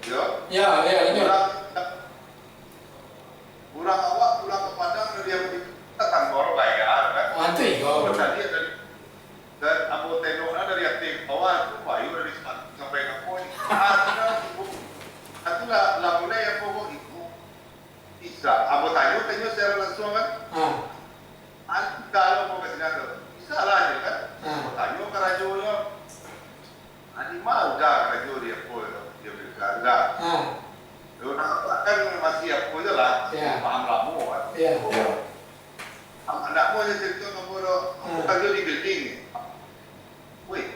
Yo. Ya, ya, lanjut. Urang, urang awak pulang ka Padang dari Amerika, tatanggo lo bayar, kan? Oh, itu iyo. Ambo caliak dari, dari, ambo tengok lah dari ateh ka bawah, tu payu dari sampai ka bawah. Ah, sudah, tu lah, lah mulai ambo ko itu. Bisa. Ambo tanyo, tanyo secara langsung kan. Ah. An-, kalau mau ka sinan tu, bisa lah je kan. Ah. Ambo tanyo karajonyo. Ah, di ma Uda karajo di apo tu, di Amerika tu dah. Ah. Urang awak kan masih apo je lah, ya, paham lamo kan. Ya. Ya. Am-, ndak mau je cerito ka ambo tu. Ambo, ah, karajo di building. Weh,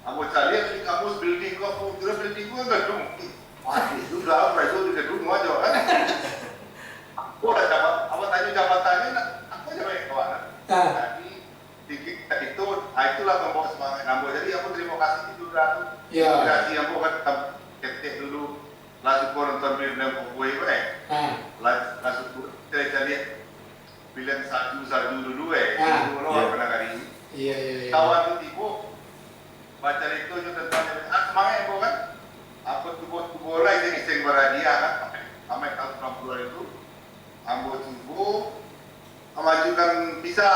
ambo caliak di kamus building ko, ambo kiro building ko kan gadung. Wah, itu lah, karajo di gadung ajo kan. Ambo lah jaba-, ambo tanyo jabatannyo, nak, apo jabatan awak nak? Ah. Jadi, pikir itu, ah, itulah pambawa semangat ambo. Jadi, ambo tarimo kasih itu dah tu. Ya. Inspirasi ambo kan, tam-, ketek dulu, lah suko nonton film Cowboy ko, eh. Ah. Lah, lah suko caliak-caliak film salju-salju dulu, eh. Ah. Dulu lo, iya, pernah kali. Iya, iya, iya. Kawan tu tibo, bacarito jo tantang, ah, semangat ambo kan. Ambo cubo-cubo lah, itu iseng baradiah kan. Sampai tahun sembilan puluhan itu, ambo cubo mamajukan visa.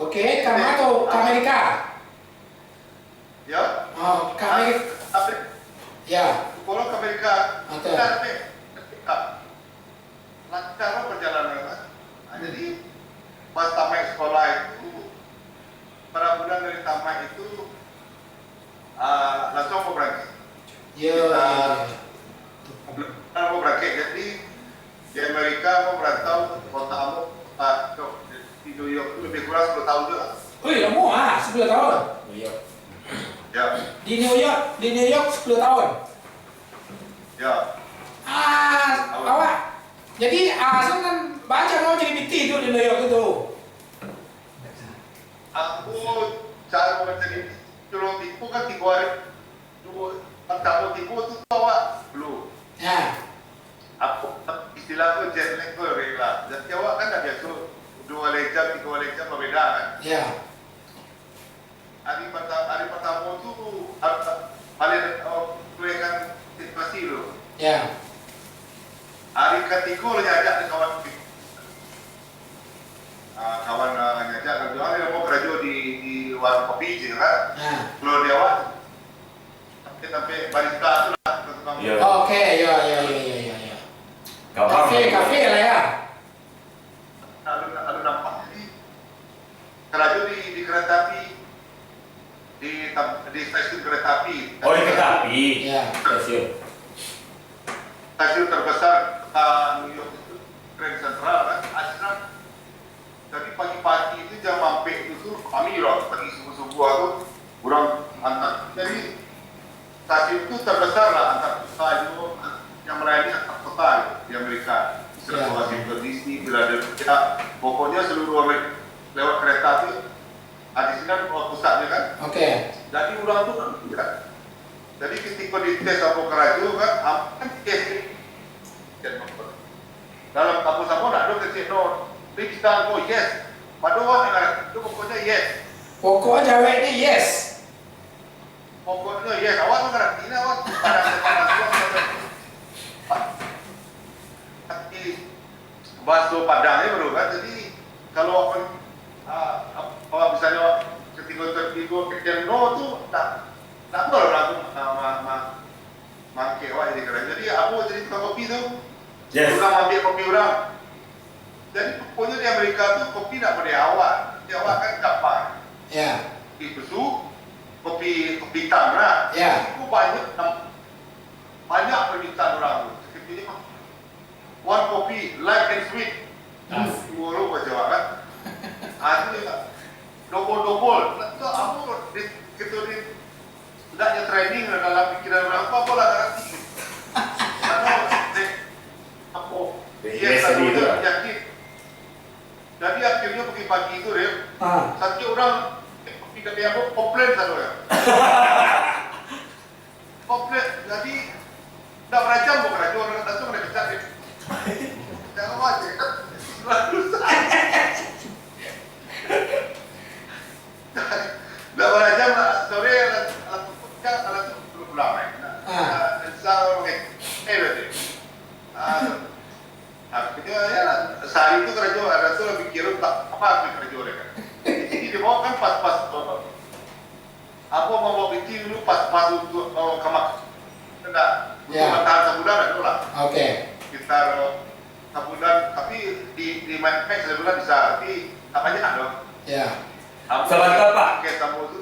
Oke, ka ma tu? Ka Amerika? Ya. Oh, ka Amerika. Tapi, ya, kalau ka Amerika, betul, kita lebih, lebih, lancar lah perjalanan, kan. Nah, jadi, pas tamaik sekolah itu, bara bulan dari tamaik itu, ah, langsung ambo barangkek. Ya, sekitar, ya, ya, ambo barangkek. Jadi, di Amerika, ambo merantau, kota ambo, kota, di New York tu lebih kurang sepuluh tahun juga. Ui, lamo ah, sepuluh tahun. New York. Ya. Di New York, di New York sepuluh tahun. Ya. Ah, awak. Jadi, ah, senang baco lo jadi pitih tu di New York itu. Ambo caro mancari pitih, kalau tipu kan tigo hari, duo, Partamo tibo tu, tu awak flu. Ya. Apo istilah tu, jet lag tu, Ril, lah. Jadi awak kan dah biaso duo baleh jam, tigo baleh jam babeda kan. Ya. Hari perta-, hari pertamo tu, hari ta-, paling, oh, kurangan situasi tu. Ya. Hari katigo lah nyo ajak dek kawan. Ah, kawan, ah, nyo ajak karajo, ah, nyo mau karajo di, di warung kopi je kan. Ya. Kalau di awak, sampai, sampai barista tu lah, tukang. Ya. Oh, oke, ya, ya, ya, ya, ya, ya. Kafe, kafe lah ya. Alun, alun nampak. Jadi, karajo di, di kereta api, di tam-, di stasiun kereta api. Oh, di kereta api. Ya. Stasiun. Stasiun terbesar, ah, New York itu, Grand Central, kan? Asrama. Jadi, pagi-pagi itu jam ampek itu tu, kami lah pagi subuh-subuh tu, urang antar. Jadi, stasiun tu terbesar lah antar kota itu, yang melayani antar kota di Amerika. Misalnya Washington D C, Philadelphia, pokoknya seluruh Amerika lewat kereta tu, ah, di sinan, oh, pusatnya kan. Oke. Jadi, urang tu kan, ya. Jadi, ketika dites apo karajo kan, am-, kan dites. Dalam kampus ambo ndak ado kecek no, "Ni bintang ko, yes." Padahal awak ndak ngarati, tu pokoknyo yes. Pokoknyo jaweknyo yes. Pokoknyo yes, awak tu ngarati lah, awak padang, padang tu, tapi bahaso Padang je baru kan. Jadi, kalau awak, ah, awak misalnyo awak ketigo-ketigo kecek no tu, ndak, ndak apo lah aku ma-, ma-, ma-, mangkek awak jadi keren. Jadi, ambo jadi tukang kopi tu. Yes. Tukang maambiak kopi urang. Jadi, pokoknyo di Amerika tu, kopi ndak model awak. Di awak kan gampang. Ya. Kopi susu, kopi, kopi hitam lah. Ya. Itu banyak, banyak permintaan urang tu. Sakalinya, one coffee, light and sweet. Hmm. Asik. Dua lo baca awak kan. Ah, tu je lah. Dobol-dobol. Nak tu ambo di, gitu di, Ndak nyo training lah dalam pikiran urang tu, apo lah ngarati. Ado, dek, apo? Dek, iya, yes, tadi tu lah. Yakin. Jadi, akhirnyo pagi-pagi tu, Ril, ah, satiok urang, eh, kopi dari ambo, komplain sado, yo. Komplain. Jadi, ndak barajam ambo karajo, langsung kena pecat, Ril. Jangan macam, kan? Ndak barajam lah, sore lah, lah, lah, lah, lah, pulang, eh. Nah, ah, nah, sahur, eh. Eh, berarti. Ah, akhirnya, ya, sehari tu karajo, ada tu lah pikir, tak, apa aku karajo dia kan. Jadi, dia bawa kan pas-pas, apa, apa, apa, mau bawa piti dulu pas-pas untuk, oh, ke mak-, Ndak, ya, untuk bertahan sabulan ado lah. Oke. Sekitar sabulan, tapi di, di Max sabulan bisa, tapi tak banyak doh. Ya. Ambo sabanta, Pak. Oke, sambo tu.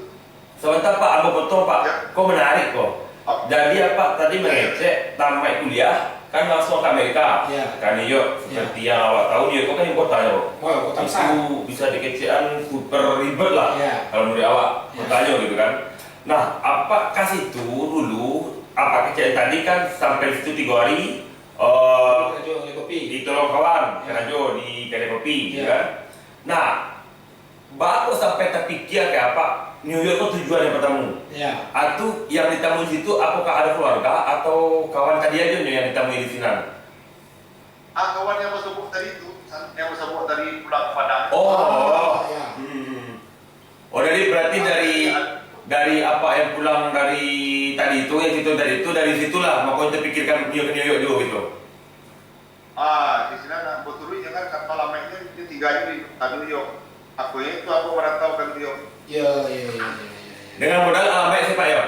Sabanta, Pak, ambo potong, Pak. Ya. Ko menarik ko. Apa? Jadi, Apak tadi, ya, mangecek tamaik kuliah, kan langsung ka Amerika, ya, ka New York. Ya. Seperti yang awak tahu, New York ko kan ibu kotanyo. Wah, kota besar. Itu bisa dikecekan super ribet lah, ya, kalau menurut awak, ya, kotanyo gitu kan. Nah, Apak ka situ dulu, Apak kecek tadi kan sampai situ tigo hari, eh, karajo di kopi, ditolong kawan, ya, karajo di kedai kopi, gitu, ya, kan. Nah, baa kok sampai tapikia ka Apak, New York tu tujuan yang pertamo? Ya. Atau yang ditamui situ, apakah ada keluarga atau kawan tadi aja yang ditamui di sinan? Ah, kawan yang basobok tadi tu, yang basobok tadi pulang ke Padang. Oh, oh, ya. Hmm. Oh, jadi berarti dari, dari Apak yang pulang dari tadi tu, yang cerita tadi tu, dari situlah mako terpikirkan New York, New York juga gitu? Ah, di sini nak berturut je kan, kapal lama itu, itu tiga hari di New York. Aku itu aku merantau ke New York. Ya, ya, ya, ya, ya, ya. Dengan modal alamat siapa, ya?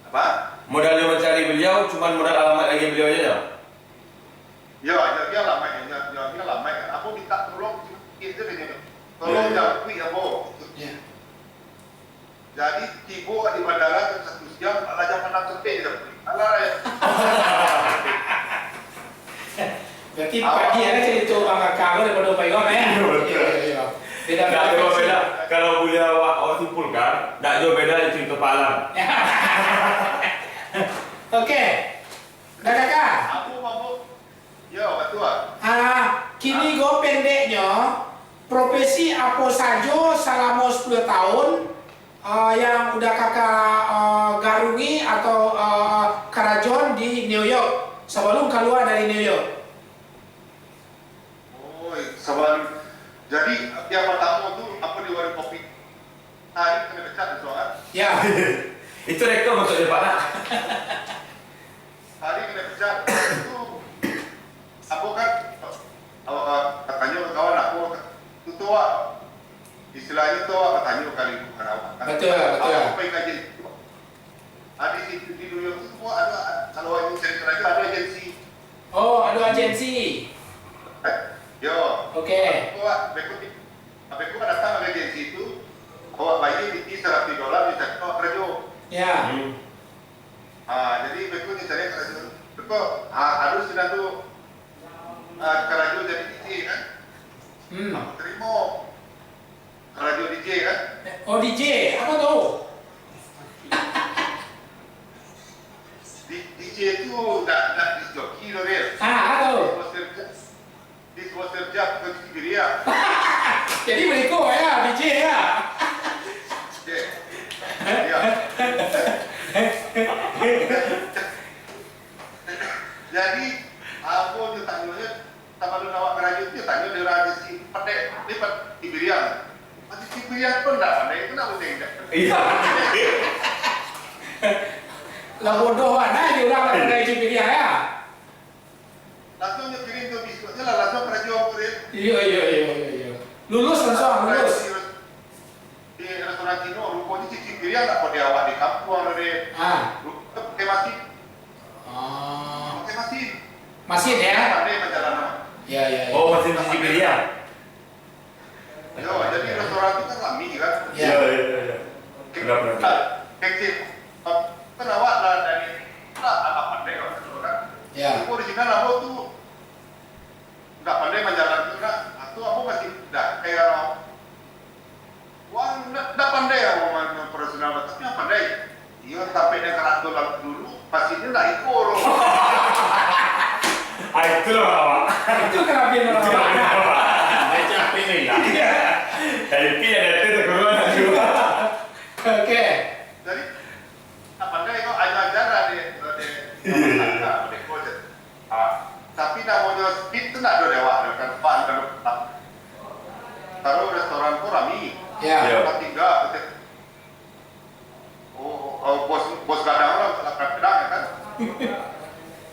Apa? Modal yang mencari beliau, cuman modal alamat lagi beliau aja, ya? Ya, ya, dia alamat, ya, ya, ya, dia alamat. Aku minta tolong, itu dia. Tolong, ya, ya, jangkui, ya, Bo. Ya. Jadi, tibo di bandara jam satu siang, alah jam anam sampai je dah. Alah, ya. Berarti pagi ada cerita Bang Akang tu daripada Pak Iwan, eh? Iya, betul. Iya, iya, iya. Beda. Nggak jauh beda. Kalau boleh awak, awak simpulkan, nggak jauh beda dari cerita Pak Alan. Oke. Dah, kakak. Aku mabuk. Ya, betul. Ah, kini go pendeknyo, profesi apo sajo salamo sepuluh tahun, Ah, yang udah kakak, ah, garungi atau, ah, karajoan di New York, sabalum kalua dari New York? Oh, sabalum. Jadi, yang partamo tu, apo, di warung kopi? Hari kena pecat tu, kan? Ya. Itu rekam untuk dia, Pak, nak? Hari kena pecat tu, apo kan, awak, ah, tanyo ka kawan apo, tu, tu awak, istilahnyo tu awak tanyo ka lingkungan awak, kan? Betul, betul. Awak pai kaji. Ah, di situ, di New York tu, semua ado, kalau awak ingin cari karajo, ado agensi. Oh, ado agensi. Eh, yo. Oke. Awak, beko, beko datang ka agensi tu, awak bayia di saratuih dolar, di situ awak karajo. Ya. Hmm. Ah, jadi beko ni cari karajo. Beko, ah, ado sinan tu, ah, karajo jadi D J kan? Hmm. Aku tarimo karajo D J kan? Oh, D J, apo tu? D-, D J tu ndak, ndak disc jockey doh, Ril. Ah, apo tu? Disc jockey. Disc jockey, cuci piring. Jadi, bariko yo, D J yo. Oke. Yo. Jadi, apo nyo tanyo nyo, sabalun awak karajo tu, tanyo di urang agensi, pandai, ni pa-, cuci piring. Cuci piring pun ndak pandai, itu nak pandai. Iyo. Lah bodoh bana di urang pandai cuci piring yo. Langsuang nyo kirim tu biskuik nyo lah, langsuang karajo, Ril. Iyo, iyo, iyo, iyo, iyo. Lulus langsuang, lulus. Di res-, di restoran Cino, ruponyo cuci piring ndak pado awak di kampuang, Ril. Ah. Ruponyo pakai masin. Ah. Pakai masin. Masin, yo? Pandai manjalan. Yo, yo, yo. Oh, masin cuci piring. Yo, jadi restoran tu kan rami kan? Yo. Yo, yo, yo, yo. Benar, benar. Kecil. Kan awak lah dari, lah, agak pandai lah, kan? Yo. Tapi original ambo tu ndak pandai manjalan tu, nak. Ah, tu ambo masih dah kayak, wah, ndak, ndak pandai ambo main profesional, tapi yang pandai. Iyo, sampai dengan karakter dulu, pastinya ndak iko lo. Ah, itulah awak. Itu kalabiahan awak. Itu kalabiahan awak. Macam apa ni lah? Iyo. Dari pi ada tu terkeluar juga. Oke. Jadi, ndak pandai ko, ajar-ajar lah dia, dia, dia, dia, dia, dia, dia, dia, Ah, tapi namonyo speed tu ndak ado dewek, kan, ban, kan. Taruh restoran tu rami. Ya. Ya. Tempat tinggal, betul. Oh, oh, bos, bos gadang lah, lah kadang, ya kan?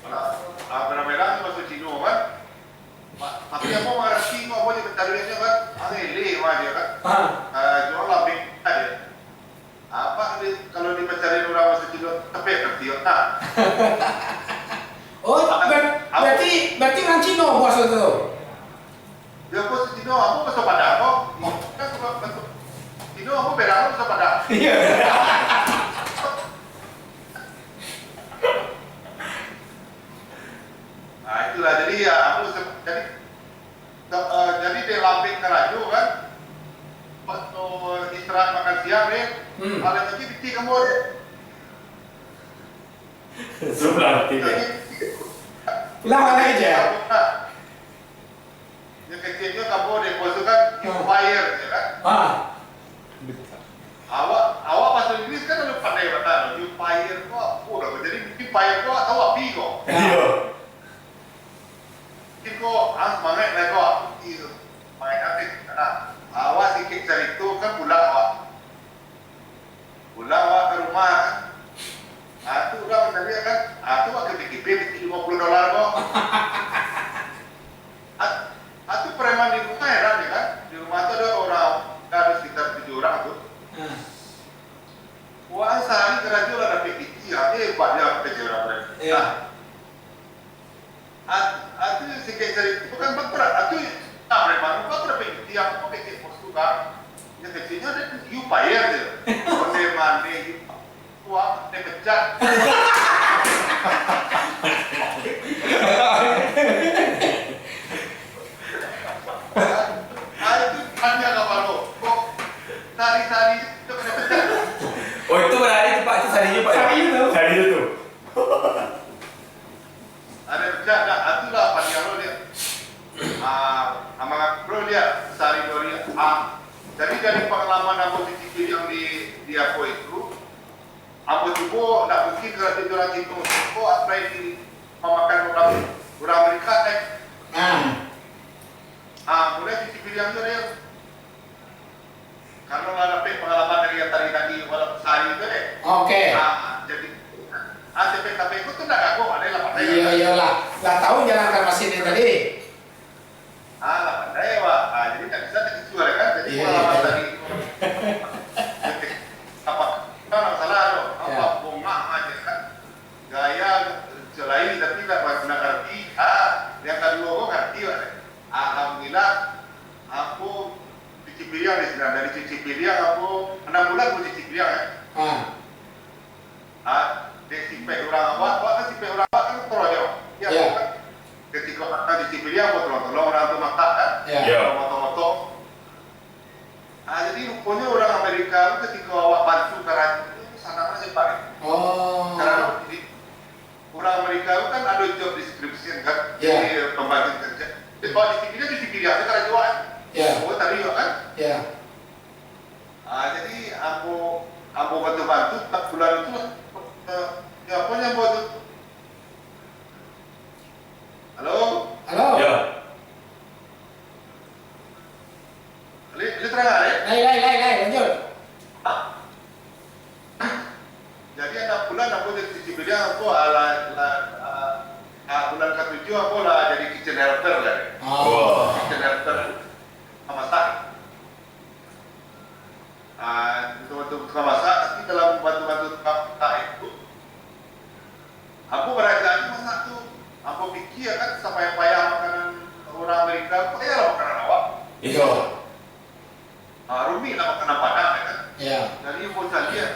Nah, ah, merah-merah tu bahasa Cino, kan? Ma-, tapi ambo mangarati ko, ambo je mencari dia, kan? Ah, ele mah dia, kan? Ah. Ah, jual lambek aja. Apa di, kalau di pancarian urang bahasa Cino, tapi ngerti yo, nah. Oh, ber-, berarti, berarti urang Cino bos tu? Yo, bos Cino, ambo bahasa Padang ko. Kan kalau bahasa Cino, ambo berang bahasa Padang. Iyo. Nah, itulah. Jadi, ya, ambo se-, jadi, Sa-, eh, jadi, dek lambek karajo, kan, waktu istirahat makan siang, dek, hmm, alah cuci pitih kamar, dek. Sebelah pitih, dek. Jadi, lah, mana aja? Nah, yang kecilnya kamar, dek, bos tu kan, ah, umpire, ya kan? Ah. Awak, awak bahasa Inggris kan lalu pandai bana, umpire tu apo lah, jadi umpire tu awak tahu api ko. Iyo. Mungkin ko, ah, semangat lah ko, ah, semangat api. Nah, awak sikit carito kan pulang awak. Pulang awak ka rumah. Ah, tu urang tadi kan, ah, tu awak kipik-kipik limo puluah dolar ko. Ah, ah, tu preman di rumah heran ya kan. Di rumah tu ado urang, ado sekitar tujuah urang tu. Hmm. Wah, sahari karajo lah dapek pitih, ah, hebat dia karajo urang preman. Iyo. Nah. At-, atu sikit cari, bukan baperak, atu tak boleh bangun, baperak pergi tiang tu kecil bos tu kan. Yang kecilnya ada umpire je. Onde mande, uang, dia pecat. Ah, itu hanya kapalo. Kok sari-sari itu kena pecat. Oh, itu berarti tu, Pak, itu sarinya, Pak, ya? Sari itu. Sari itu. Ada pecah dah, atulah paniang lo dia. Ah, amang bro dia, sehari dua hari, ah, Jadi dari pangalaman ambo cuci piriang di, di apo itu, ambo cubo nak mungkin kalau di urang Cina ko apply di pamakan urang, urang Amerika, eh. Nah, Ah, mulai cuci piriang tu dia. Karena lah dapat pengalaman dari yang tadi-tadi, walaupun sehari tu, eh. Oke. Ah, jadi, ah, sampai-sampai ikut tu nak kagok, ada lah pandai. Iya, iyalah. Lah tahu jalan ke masjid ni tadi. Ah, lah pandai, wah. Ah, jadi tak bisa tak kecuali kan. Jadi Iya, pengalaman iya. Tadi. Apa? Tak masalah tu. Apa? Ya. Bongah aja kan. Gaya selain tapi tak pernah ngerti. Ah, yang kedua kok ngerti lah. Alhamdulillah, aku cuci piriang di sini. Dari cuci piriang aku enam bulan aku cuci piriang ya. Ah, Ah, dek sipek urang awak, awak kan sipek urang awak kan tolong yo. Ya, Ya. Kan? Ketika makan di Cipiliang, buat tolong-tolong urang tu makan kan. Ya. Ya. Moto-moto. Ah, jadi rupanya urang Amerika tu ketika awak bantu karajo tu sanang aja pak. Oh. Karena jadi urang Amerika tu kan ada job description kan, Ya. Jadi pembagian kerja. Jadi kalau di Cipiliang, di Cipiliang aja karajo kan. Ya. Oh, tadi juga kan. Ya. Ah, jadi ambo ambo bantu-bantu tak bulan itu lah. Eh, ya apa yang buat tu? Halo? Halo. Ya. Li, li terang ya? Lai, lai, lai, lai, lanjut. Jadi anak bulan aku jadi cuci piriang aku ala, ala, ah, ah, bulan ketujuh aku lah jadi kitchen helper lah. Oh. Kitchen helper mamasak. Ah, untuk bantu tukang masak, tapi dalam bantu-bantu tukang masak itu, aku baraja aja masak tu. Aku pikir kan, sampai payah makanan orang Amerika, payahlah makanan awak. Iya. Ah, rumik lah makanan Padang ya kan. Iya. Jadi mau cari ya,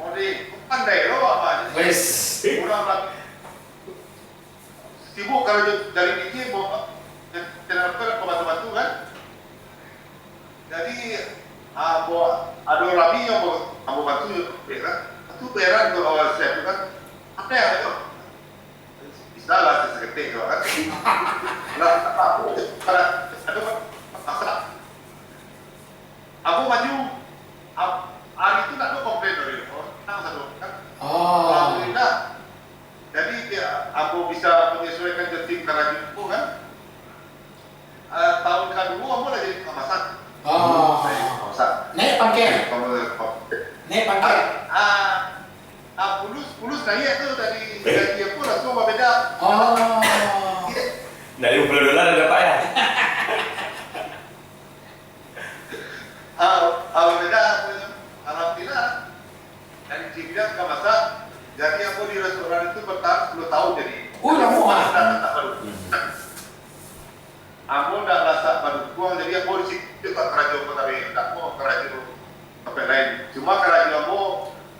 mau di pandai lo apa aja. Wes. Kurang lagi sibuk kalau dari D J mau channel apa ke bantu-bantu kan. Jadi ah, mau ada rami yang mau mau bantu ya kan. Itu beran tu awal saya tu kan. Apa yang itu? Bisa lah seseketik tu kan. Lah apa? Ada masak. Aku maju. Ap- Hari tu tak ada komplain dari orang. Tenang satu kan. Oh. Alhamdulillah. Jadi dia, aku bisa menyesuaikan ke tim karajo tu kan. Uh, tahun kedua aku lah jadi tukang masak. Oh. Jadi tukang masak. Naik pangkat. Kalau Naik pangkat. Ah, ah, ah, pulus pulus naik tu dari dari apa langsung berbeda. Oh. Nak lima puluh dolar dah dapat ya? Ah, ah, beda. Alhamdulillah. Dari Cibinang ke masak. Jadi aku di restoran itu bertahan sepuluh tahun jadi. Oh, lama ah. Sudah tetap baru. Aku dah rasa baru puang, jadi aku di situ tak karajo aku tadi, tak mau karajo tempat lain. Cuma karajo aku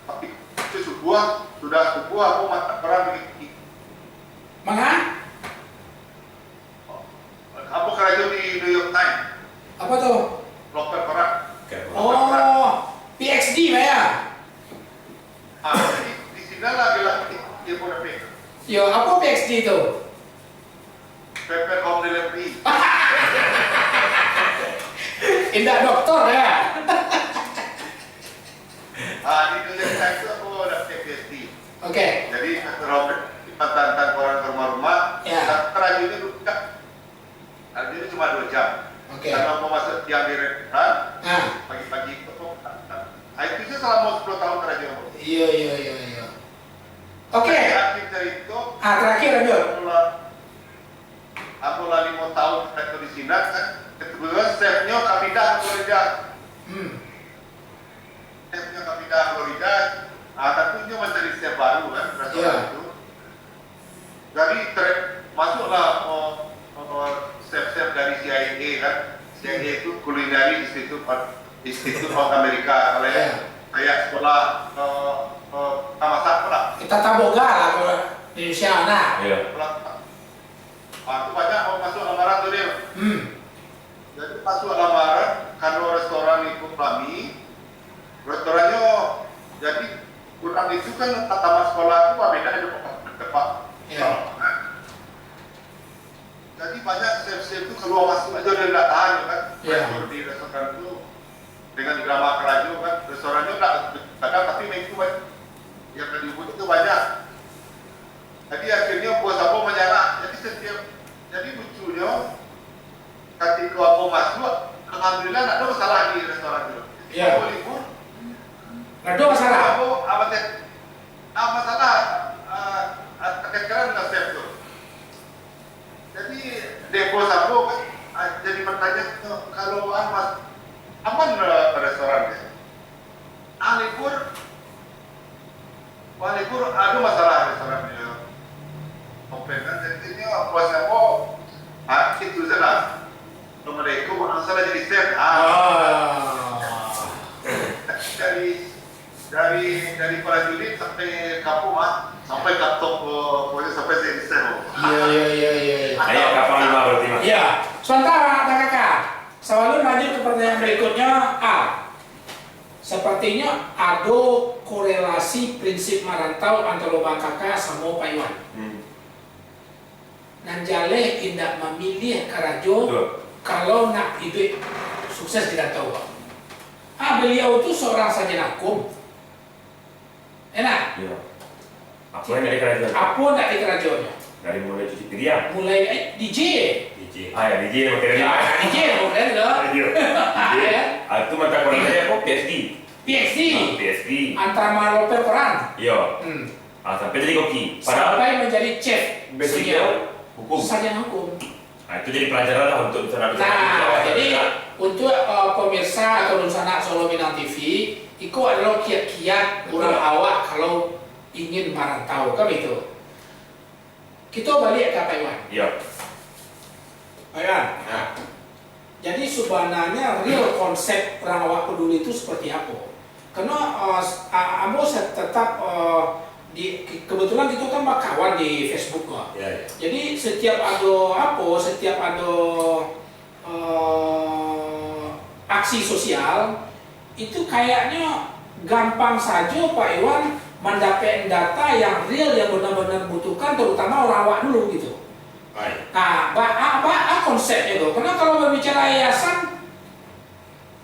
tapi itu subuh, sudah subuh aku makan perang di Mana? Aku karajo di New York Times, Apa tu? loper perang. Oh, P X D lah ya. Ah, jadi di sini lah dia lah dia pun ada. Yo, apa P X D tu? Paper home delivery. Indak doktor ya. Ah, di New York Times tu aku dah P H D. Oke. Jadi kalau tentang orang ke rumah-rumah, Ya. dan karajo itu bukan. Karajo itu cuma dua jam. Oke. Kalau mau masuk tiang di restoran, Nah, pagi-pagi itu, ah, itu saja selama sepuluh tahun karajo. iya iya iya iya. Oke. Akhir dari itu, Ah, terakhir lanjut. aku lah, aku lah lima tahun karajo di sini kan. Kebetulan chefnya kami dah Florida. Hmm. Chefnya kami dah Florida. Ah, tentunya mencari chef baru kan, restoran Iya. itu. Jadi ter- masuklah oh, oh, chef-chef dari C I A kan. C I A itu Culinary Institute of, Institute of America. Kalau Iya. Kayak sekolah eh, eh, masak lah. Kita taboga lah kalau di Indonesia nah. Iya. Sekolah. Ah, itu banyak orang masuk lamaran tu dia. Hmm. Jadi masuk lamaran, kalau restoran itu rami, restorannya jadi kurang itu kan tamat sekolah itu beda ada tempat. Iya. Jadi banyak chef-chef itu keluar masuk aja dia nggak tahan ya kan. Iya. Pressure di restoran itu. Dengan drama karajo kan, restorannyo nak kadang tapi minggu kan. Yang ka diubun itu banyak. Jadi akhirnyo bos ambo manyalah. Jadi setiap, jadi lucunya, katiko ambo masuk, alhamdulillah ndak ado masalah di restoran tu. Iyo. Ambo libur. Ndak ado masalah. Ambo, ambo teh, ah, masalah, ah, ah, tekanan dengan chef tu. Jadi, dek bos ambo kan, ah, jadi bertanya, kalau, ah, mas-, aman, eh, restoran dia. Ah, libur, wah, libur, ado masalah restoran dia. Komplain kan, jadinyo bos ambo, ah, itu salah. Assalamualaikum, ah, salah jadi chef. Ah. Ah. Jadi, Dari, dari prajurit sampai kampung, ah, sampai ka top, eh, pokoknyo sampai sensei. Iya, iya, iya, iya, iya. Ayo, kapal lima berarti, Mas. Iya. Sementara, Kak Kakak. Sebelum lanjut ke pertanyaan berikutnya, A. Sepertinya ada korelasi prinsip marantau antara Bang Kakak sama Pak Iwan. Hmm. Nan jaleh indak mamiliah karajo, betul, kalau nak iduik sukses di rantau. Ah, beliau tu seorang sarjana hukum. Enak? Iya. Apa yang dari karajo? Apa nak di karajonyo? Dari mulai cuci piring. Mulai, eh, D J. D J. Ah, ya, D J yang pakai tadi. Ya, D J yang pakai tadi, loh. Iya. Ya. Ah, itu mata kuliah apa? P H D. P H D. Ah, P H D. Antara maloper koran. Iya. Hmm. Ah, sampai jadi koki. Padahal sampai menjadi chef. Basic senior. Dia hukum. Sarjana hukum. Ah, itu jadi pelajaran lah untuk misalnya. Nah, jadi untuk, eh, pemirsa atau dunsanak Solo Minang T V, iko adalah kiat-kiat urang awak kalau ingin marantau, kan itu. Kito baliak ka Pak Iwan. Iya. Pak Iwan. Nah. Jadi, sabananyo real konsep urang awak peduli tu seperti apo? Karena, eh, s-, a-, ambo se-, tetap, eh, di, ke-, kebetulan kito kan bakawan di Facebook ko. Ya, ya. Jadi, setiap ado apo, setiap ado, eh, aksi sosial, itu kayaknyo gampang sajo Pak Iwan mandapek data yang real, yang benar-benar butuhkan, terutama urang awak dulu gitu. Baik. Nah, ba-, a-, ba-, a konsepnyo tu. Karena kalau berbicara yayasan,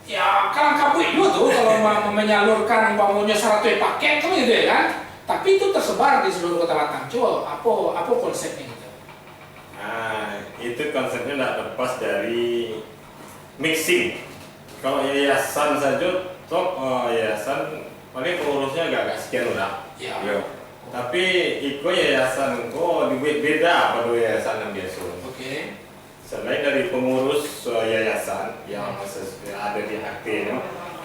ya, kalang kabuik juga tu kalau ma-, menyalurkan umpamonyo saratus paket kan gitu ya kan. Tapi itu tersebar di seluruh Kota Batam. Coba, apo, apo konsepnyo gitu? Nah, itu konsepnyo ndak lepas dari mixing. Kalau yayasan sajo, tok, eh, yayasan paling pengurusnya agak-agak sekian orang. Ya. Yo. Tapi iko yayasan ko dibuat beda pado yayasan yang biaso. Oke. Selain dari pengurus, eh, yayasan yang ses-, yang ada di akte tu,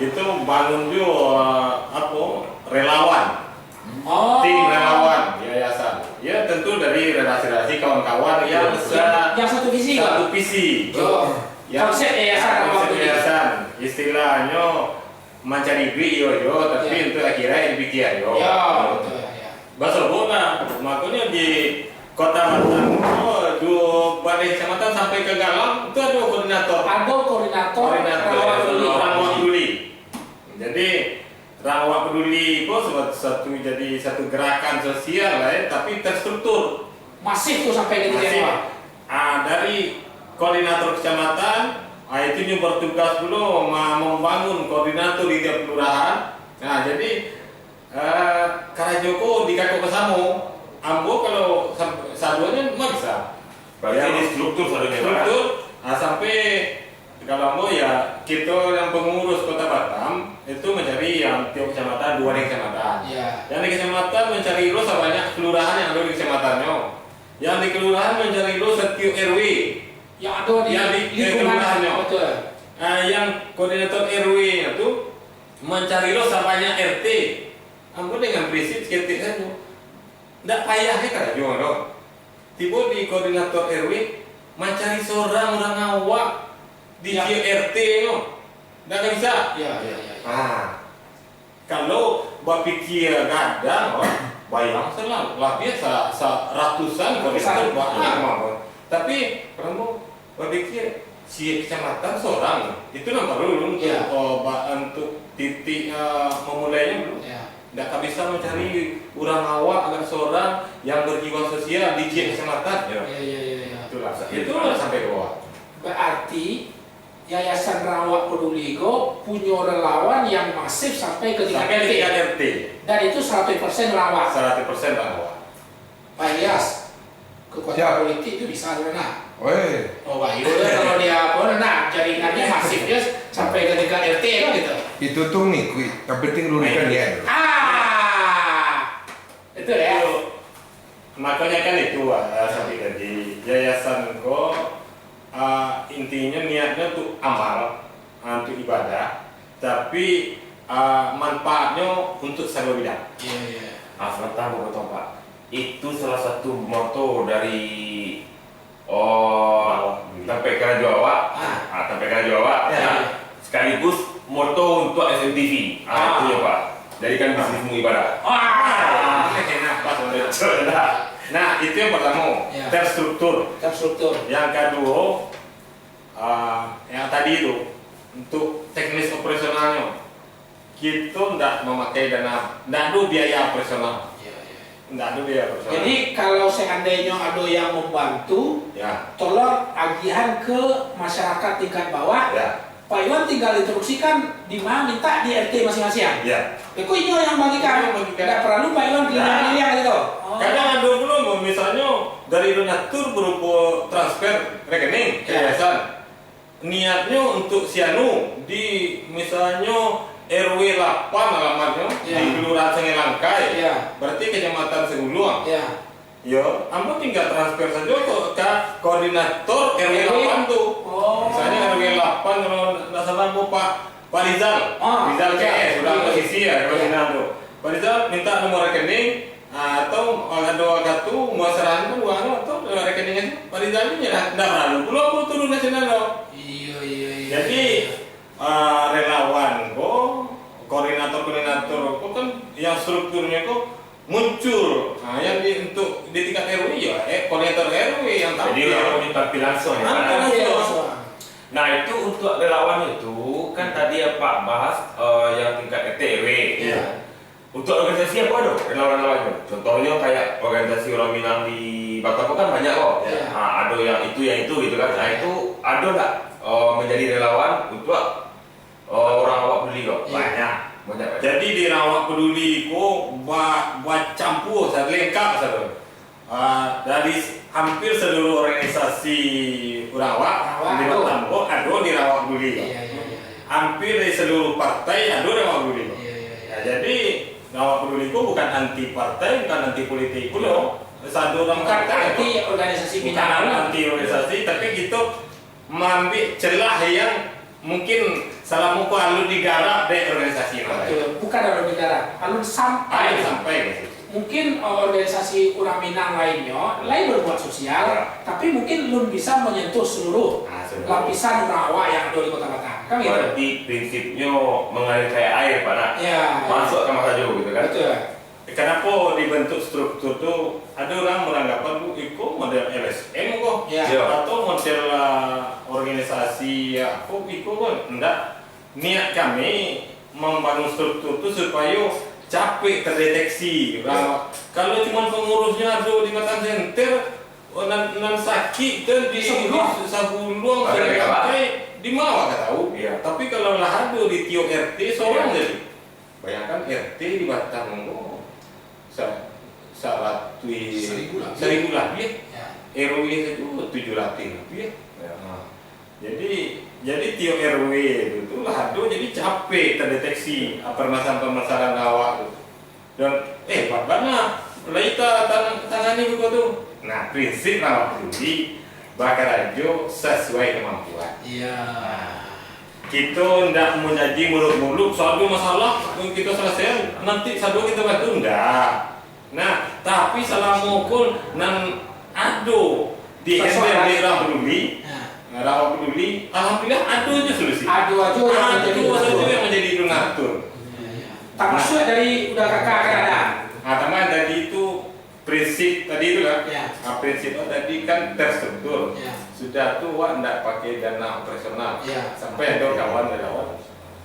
kita bangun juga, eh, apa, relawan. Oh. Tim relawan yayasan. Ya, tentu dari relasi-relasi kawan-kawan yang, ya, betul, sa-, yang satu visi, satu visi. Oh. Yang konsep yayasan, konsep apa tu? Yayasan, istilahnya mencari duit, yo, yo, tapi, ya, untuk akhirat dipikiran, yo. Ya, betul, ya. Basobok lah. Makanya di Kota Batam tu, duo baleh kecamatan sampai ke Galang, tu ada koordinator. Ada koordinator, koordinator, orang awak peduli. Orang awak peduli. Jadi, orang awak peduli ko satu, satu, jadi satu gerakan sosial lah, eh, tapi terstruktur. Masif tu sampai ke tingkat bawah. Masif. Ah, dari koordinator kecamatan, ah, itu nyo bertugas pulo ma-, membangun koordinator di tiap kelurahan. Nah, jadi, eh, karajo ko dikakok basamo. Ambo kalau sam-, saduonyo ndak bisa. Berarti, ya, di struktur saduonyo, Pak? Struktur, ah, sampai kalau ambo ya, kito yang pengurus Kota Batam, itu mencari yang tiap kecamatan, duo di kecamatan. Ya. Yang di kecamatan mencari lo sabanyak kelurahan yang ada di kecamatannya. Yang di kelurahan mencari lo setiap R W. Yang ada di, yang di, eh, lingkungan, kelurahannya. Betul. Ah, yang koordinator R W itu mencari lo sabanyak R T. Ambo dengan prinsip saketek sajo. Ndak payah je karajo lo. Tibo di koordinator R W, mancari sorang urang awak di, ya, tiok R T nyo. Ndak ka bisa. Ya, ya, ya, ya. Ah. Kalau bapikia gadang, oh, bayang salah. Lah biasa, sa-, ratusan koordinator. Ratusan. Banyak, ah, kemampuan. Tapi, kamu bapikia, si kecamatan sorang. Itu nan paralu dulu untuk, ya, oh, ba-, untuk titik, eh, memulainya dulu. Ya. Ndak ka bisa mancari urang awak agak sorang yang berjiwa sosial di tiap kecamatan, ya. Ya, ya, ya, ya. Itulah. Itu lah sampai ke bawah. Berarti Yayasan Rawak Peduli ko punyo relawan yang masif sampai ke tingkat Sampai R T. tingkat R T. Dan itu seratus persen rawak. Seratus persen rawak. Pak Ilyas, kekuatan Siap. politik itu bisa juga, nah. Weh. Oh, bayu lah kalau dia apa, nah, jaringannya masif dia sampai ke tingkat R T kan gitu. Itu tuh ngikut, yang penting luruskan niat. Ah, itu ya. Itu, makanya kan itu, Wak, eh, sampai tadi, yayasan ko, eh, intinya niatnya untuk amal, eh, untuk ibadah, tapi, eh, manfaatnya untuk segala bidang. Iya, iya. Ah, sebentar, mau potong, Pak. Itu salah satu moto dari, oh, Awak. Tampek Karajo Awak. Ah. Ah, Tampek Karajo Awak. Ya. Nah, sekaligus moto untuk S M T V. Ah, Ah. itu ya, Pak. Jadikan Ah. bisnismu ibadah. Ah. Enak, Pak. Betul, dah. Nah, itu yang pertama. Ya. Terstruktur. Terstruktur. Yang kedua, ah, yang tadi itu, untuk teknis operasionalnya. Kito ndak mamakai dana, ndak ado biaya operasional. Iya, iya. Ndak ado biaya operasional. Jadi, kalau seandainyo ado yang membantu, Ya. tolong agihan ke masyarakat tingkat bawah. Ya. Pak Iwan tinggal instruksikan di ma minta di R T masing-masing. Ya. Beko inyo yang bagikan. Inyo yang bagikan. Ndak perlu Pak Iwan Ndak. keliling-keliling gitu. Oh. Kadang ado pulo, misalnyo dari donatur berupa transfer rekening ke Ya. yayasan. Niatnyo untuk si anu, di misalnyo R W lapan alamatnyo, Ya. di Kelurahan Sungai Langkai, Ya. berarti Kecamatan Seguluang. Ya. Yo, ambo tinggal transfer sajo ko ka koordinator R W lapan tu. Oh. Misalnyo R W lapan, kalau ndak salah, ambo Pak, Pak Rizal. Ah, Rizal Rizal. K S, sudah Iya. posisi ya, kalau Iya. Cina tu. Pak Rizal minta nomor rekening, ah, atau ado wakatu, muasarah tu, uang tu, atau rekening tu, Pak Rizal ni ndak, ndak perlu pulo ambo turun ka sinan tu. Iya, iya, iya, Jadi, iya. ah, relawan ko, koordinator-koordinator ko kan yang strukturnyo ko muncul. Nah, yang di, untuk di tingkat R W ya, eh, koordinator R W yang Jadi, tampil. orang yang tampil langsung ya, Ah, Pak? tampil Iya, langsung. langsung. Nah, itu untuk relawan itu, kan tadi ya Pak bahas, eh, yang tingkat R T R W. Iya. Untuk organisasi apa tu relawan-relawan tu? Contohnya kayak organisasi orang Minang di Batam tu kan banyak kok. Iya. Ah, ada yang itu, yang itu gitu kan. Nah, itu ada nggak, eh, menjadi relawan untuk, eh, orang Awak Peduli tu? Iya. Banyak. Banyak, banyak. Jadi di Rawak Peduli ko ba-, bacampur, sa-, lengkap satu. Ah, dari s-, hampir seluruh organisasi urang awak Awak di tu. Batam ko ado di Rawak Peduli. Iya, iya, iya, iya. Hampir dari seluruh partai ado di Rawak Peduli. Iya, iya, iya. Nah, jadi Rawak Peduli ko bukan anti partai, bukan anti politik pulo. Satu urang Bukan partai anti ko. organisasi Bukan Minang. anti organisasi, tapi kito maambiak celah yang mungkin salamo ko alun digarap dek organisasi nan lain. Betul, bukan alun digarap, alun sampai. Alun sampai ka situ. Mungkin, eh, organisasi urang Minang lainnyo lain berbuat sosial, Ya. tapi mungkin alun bisa menyentuh seluruh Ah, seluruh. lapisan urang awak yang ado di Kota Batam. Kan gitu? Berarti prinsipnyo mengalir kayak air, Pak, nak? Ya. Masuk ka mah sajo gitu kan? Betul. Kanapo dibantuk struktur tu, ado urang beranggapan tu, iko model L S M ko, Ya. Ya. atau model, ah, organisasi, ya, apo, iko ko, ndak. Niat kami mambangun struktur tu supayo capek terdeteksi. Ya. Kalau cuma pengurusnya ado di Batam Center, oh, nan, nan sakik kan di Sabuluang. di Sabuluang, Ada di Sungai Kaba. Langkai, di ma awak ka tahu. Ya. Tapi kalau lah ado di tiok R T, sorang Ya. jadi. Bayangkan R T di Batam ko sa-, saratuih, Seribu labiah. seribu labiah. Ya. R W sajo tujuh ratus labiah. Ya. Nah, jadi, jadi tiok R W tu, tu lah ado, jadi capek terdeteksi, ah, permasalahan-permasalahan awak tu. Dan, eh, hebat bana, lai ta-, tang-, tangani buku tu. Nah, prinsip lah, Pak Budi, bakarajo sasuai kamampuan. Iya. Nah, Kito ndak manjanji muluk-muluk, soal tu masalah, kito selesaian, nanti sado kito bantu, ndak. Nah, tapi salamo ko nan ado di Persoalan. handle dek Rawak Peduli, Ya. nah, Rawak Peduli, alhamdulillah ado je solusi. Ado aja yang Ado menjadi aja donatur. yang menjadi donatur. Ya, ya. Termasuk dari udah kakak kan ada? Ah, tambah tadi itu, prinsip tadi tu kan, Ya. ah, prinsip tu tadi kan terstruktur. Ya. Sudah tu, wak ndak pakai dana operasional. Ya. Sampai ada kawan relawan,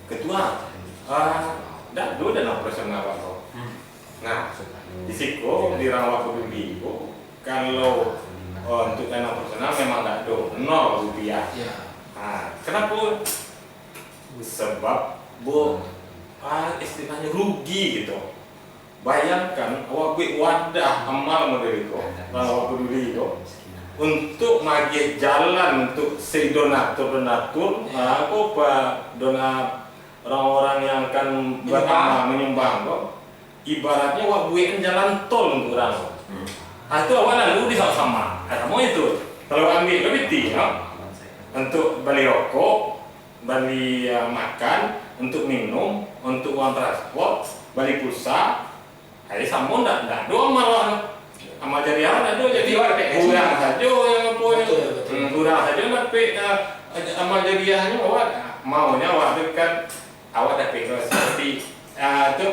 "Ketua, ah, ndak ada dana operasional, Pak." Hmm. Nah, di siko, Ya. di Rawak Peduli ko, kalau, oh, untuk dana operasional memang ndak ada, nol rupiah. Ya. Ha, Nah, kenapo? Sebab, bu, ah, istilahnyo rugi gitu. Bayangkan, awak buek wadah amal model iko, nah, awak Peduli ko, untuk magiah jalan untuk si donatur-donatur, ah, apo, pa, dona-, orang-orang yang akan beramal, menyumbang ko, ibaratnyo awak buek jalan tol untuk urang. Hmm. Ah, tu awak lalu di sama-sama. Ah, samo itu. Kalau ambiak ko piti, yo. Untuk bali rokok, bali, ah, makan, untuk minum, untuk uang transport, bali pulsa, ai samo ndak, ndak ado amal, amal jariah ndak ado, jadi urang sajo yang apo, betul, betul, hmm, urang sajo dapek, ah, amal jariahnyo awak, maunyo awak tu kan, awak dapek seperti, ah, tu,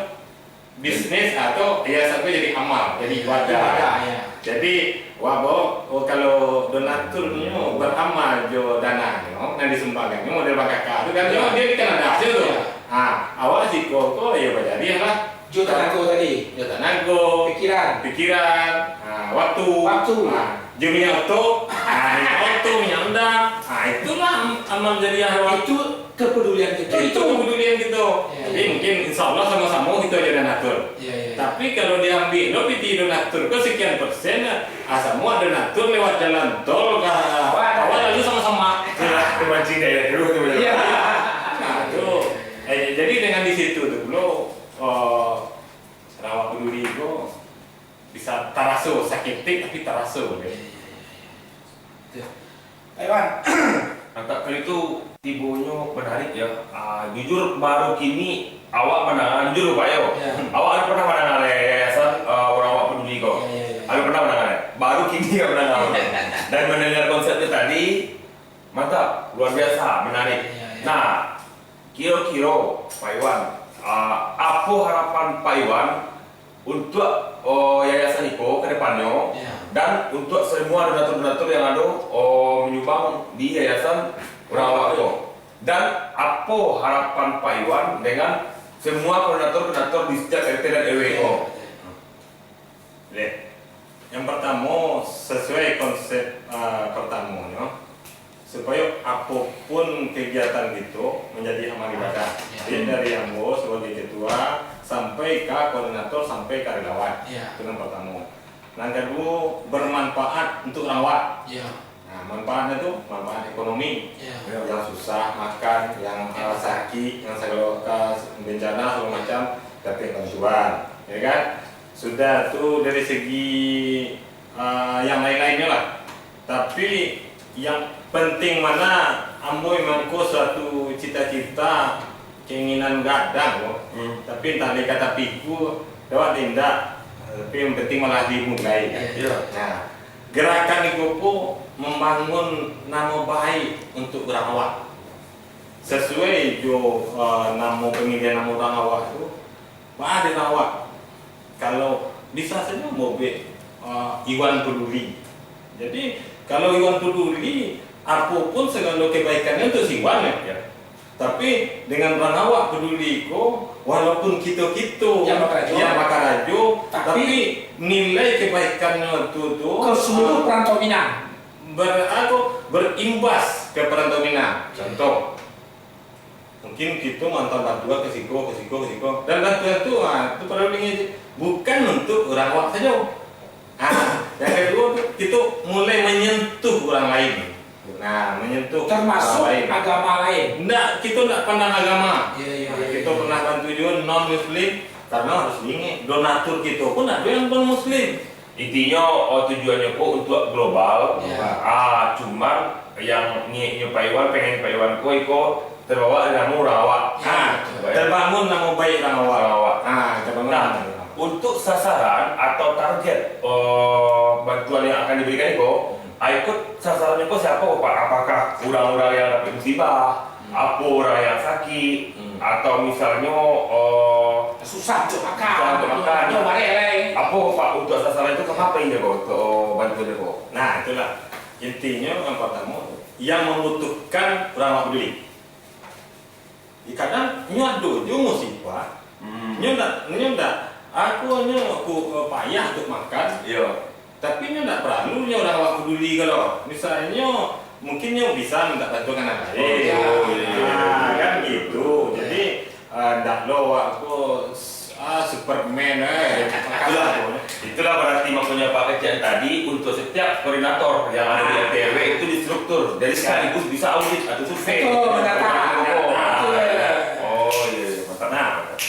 bisnis atau yayasan tu jadi amal, jadi ibadah. Ibadah, ya. Jadi, wah, bo, oh, kalau donatur nyo baramal jo dananyo, nan disumbangkan nyo model bakaka tu kan, ya, nyo, dia di Kanada sajo tu. Ya. Ha, awak siko ko, ya, bajariah lah. Jo tanago tadi. Jo tanago. Pikiran. Pikiran. Ha, waktu. Waktu. Ha, jo minyak oto. Ha, minyak oto, minyak Honda. Ha, itulah am-, amal jariah awak. Itu kepedulian kito. Itu kepedulian kito. Ya, jadi ya, mungkin insya Allah samo-samo kito jadi donatur. Ya, ya, ya. Tapi kalau diambiak lo piti donatur ko sekian persen, ah, samo donatur lewat jalan tol ka, wah, awak lalu sama-sama. Itulah, terpancing dari dulu tu. Iya. Nah, tu. Eh, jadi dengan di situ tu pulo, eh, Sarawak Peduli ko bisa taraso, saketek tapi taraso, kan? Iya, iya, iya, iya. Pak Iwan. Mantap kali tu, tibonyo menarik ya. Ah, jujur, baru kini awak mandanga, jujur Pak yo. Ya. Awak ado pernah mandanga yayasan, ah, urang awak Peduli ko? Ya, ya, ya. Ado pernah mandanga? Baru kini awak mandanga. Dan mandanga konsep tu tadi, mantap, luar biasa, menarik. Ya, ya. Nah, kiro-kiro Pak Iwan, ah, apo harapan Pak Iwan untuak, oh, yayasan iko ke depannyo, ya, dan untuak semua donatur-donatur yang ado, oh, manyumbang di yayasan urang awak ko. Dan apo harapan Pak Iwan dengan semua donatur-donatur di setiap R T dan R W ko? Ya, ya. Deh, yang pertamo, sesuai konsep, ah, pertamonyo, supayo apo pun kegiatan kito manjadi amal ibadah. Ya. Jadi, dari ambo sabagai ketua, sampai ka koordinator, sampai ka relawan. Ya. Itu yang pertamo. Yang kaduo, bermanfaat untuk urang awak. Ya. Nah, manfaatnyo tu, manfaat ekonomi. Ya. Ya. Yang susah makan, yang, ya, ah, sakik, yang sagalo, ah, bencana, segalo macam, dapek bantuan. Ya kan? Sudah tu, dari segi, ah, yang lain-lainnyo lah. Tapi, yang penting mah, ambo memang ko suatu cita-cita, keinginan gadang ko. Hmm. Tapi entah dari kata pikun, dawat indak. Tapi yang penting malah dimulai, kan? Iya. Nah, gerakan iko ko membangun namo baik untuk urang awak. Sesuai jo, eh, namo, pamilihan namo urang awak tu, baa dek awak. Kalau bisa sajo mobek, eh, Iwan Peduli. Jadi, kalau Iwan Peduli, apo pun sagalo kebaikannyo untuk si Iwan, ya. Ya. Tapi, dengan urang awak Peduli ko, walaupun kito-kito yang bakarajo, yang bakarajo, tapi, tapi nilai kebaikannyo tu, tu, ke seluruh, eh, perantau Minang. Ber-, apo, berimbas ke perantau Minang. Contoh, mungkin kito mantang bantuan ke siko, ke siko, ke siko. Dan bantuan tu, ah, tu paralu diingat, bukan untuk urang awak sajo. Ah, yang kaduo tu, kito mulai manyentuh urang lain. Nah, manyentuh urang lain. Termasuk agama lain. Ndak, kito ndak pandang agama. Iya, iya, iya, iya. Kito pernah bantu juo non-muslim, karena harus diingat, donatur kito pun ado yang non-muslim. Intinyo, oh, tujuannyo ko untuak global. Ya. Ah, cuman yang niatnyo Pak Iwan, pengen Pak Iwan ko iko terbawa dari namo urang awak. Ya, ah, betul. Terbangun namo baik urang awak. Urang awak. Ah, terbangun namo baik urang awak. Nah, untuk sasaran atau target, oh, bantuan yang akan diberikan iko, hmm, ah, iko sasarannyo ko siapo, Pak? Apakah urang-urang yang dapek musibah? Hmm. Apo urang yang sakik, hmm, atau misalnyo, eh, susah untuk makan, susah untuk makan. Nyo bareh lai. Apo, Pak, untuk sasaran itu, kama inyo ko, untuk bantuan itu ko? Nah, itulah. Intinyo, yang pertamo, yang membutuhkan urang awak Peduli. Di kadang, nyo ado juo musibah. Hmm. Nyo ndak, nyo ndak, aku nyo, aku, eh, payah untuk makan. Iyo. Tapi nyo ndak paralu nyo urang awak Peduli ko lo. Misalnyo, Mungkin nyo bisa minta bantuan ka nan lain. Oh, iya. Ah, kan gitu. Jadi, ah, ndak lo awak ko, ah, Superman, eh. Itulah, itulah berarti makonyo Pak Kecek tadi, untuk setiap koordinator yang ada di R T R W itu distruktur. Jadi sekaligus bisa audit atau survei. Betul, mendata. Betul. Oh, iya, iya, mantap. Nah, mantap.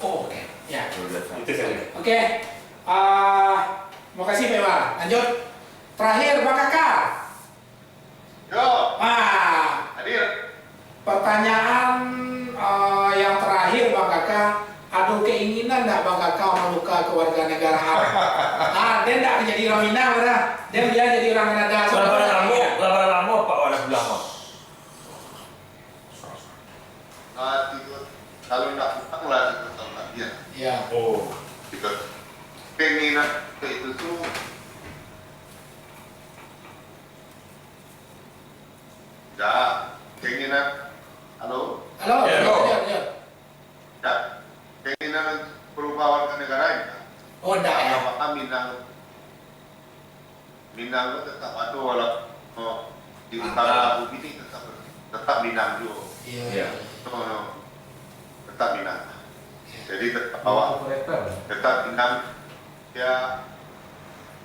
Oh, oke. Ya. Luar biasa. Itu saja. Oke. Ah, makasih, Pak Iwan. Lanjut. Terakhir, Bang Kaka. Yo. Ah. Hadir. Pertanyaan, eh, yang terakhir, Bang Kaka, ado keinginan ndak Bang Kaka manuka ke warga negara? Ah, dia ndak jadi orang Minang dah. Dia, dia jadi orang Kanada. Lah bara lamo, lah bara lamo Pak Wan Abdullah, Pak? Lah, tigo, kalau ndak kurang lah tigo tahun lagi ya. Ya. Oh. Tigo. Keinginan itu tu Dah, keinginan, halo? Halo, ya, halo, halo. Ya, ya. Dah, keinginan berubah warga negara ini. Oh, ndak, ya? Apa-apa Minang, Minang tu tetap ada, walau, oh, di utara bumi ni tetap, tetap Minang juga. Iya, iya. No, no. Tetap Minang. Iya. Jadi tetap awak, tetap Minang. Ya.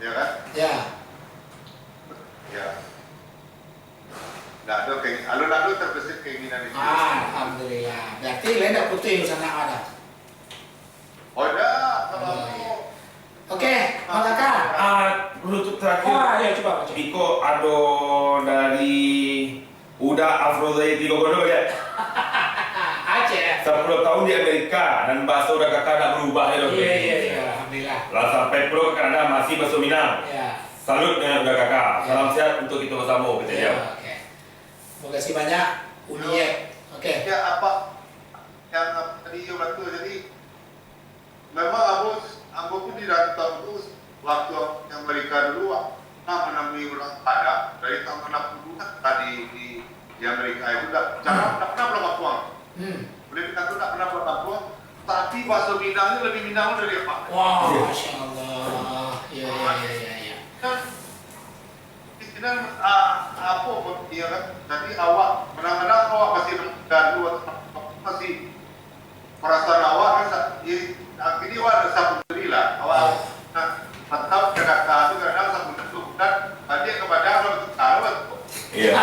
Ya kan? Ya. Ya. Ndak ado keinginan, alun ado terbesit keinginan itu. Ah, alhamdulillah. Berarti lain ndak putus sanak awak dah? Oh, dah, kalau aku. Oke, Bang Kaka. Ah, penutup terakhir. Ah, ya, coba, coba. Iko ado dari Uda Afrozaiti Gogono, ya. Aceh, ya. Sapuluah tahun di Amerika, dan bahaso Uda Kaka ndak berubah, ya, Dok. Iya, iya, iya, alhamdulillah. Lah sampai pulo ke Kanada, masih bahaso Minang. Iya. Salut dengan Uda Kaka. Iya. Salam sehat untuk kita bersama, kata dia. Iya, oke. Terima kasih banyak, Uni. Oke. Ya, apa yang tadi, yo, betul. Jadi, memang ambo, ambo pun di rantau tu, waktu di Amerika dulu, pernah menemui urang Padang dari tahun anam puluhan tadi di, di Amerika itu, ndak, jarang, ndak pernah pulang kampuang. Hmm. Boleh dikatakan ndak pernah pulang kampuang, tapi bahasa Minang ni lebih Minang dari apa? Wah, iya. Masya Allah. Ya, ya, ya, ya, ya. Kan, Di sini, ah, apo, iyo kan? Jadi awak, kadang-kadang awak masih ragu, masih perasaan awak kan, sa-, i-, akhirnya awak rasa peduli lah. Awak, nah, mantap, kadang-kadang tu kadang sampai tu, dan balik ke Padang, kalau tu tahu lah tu. Iya.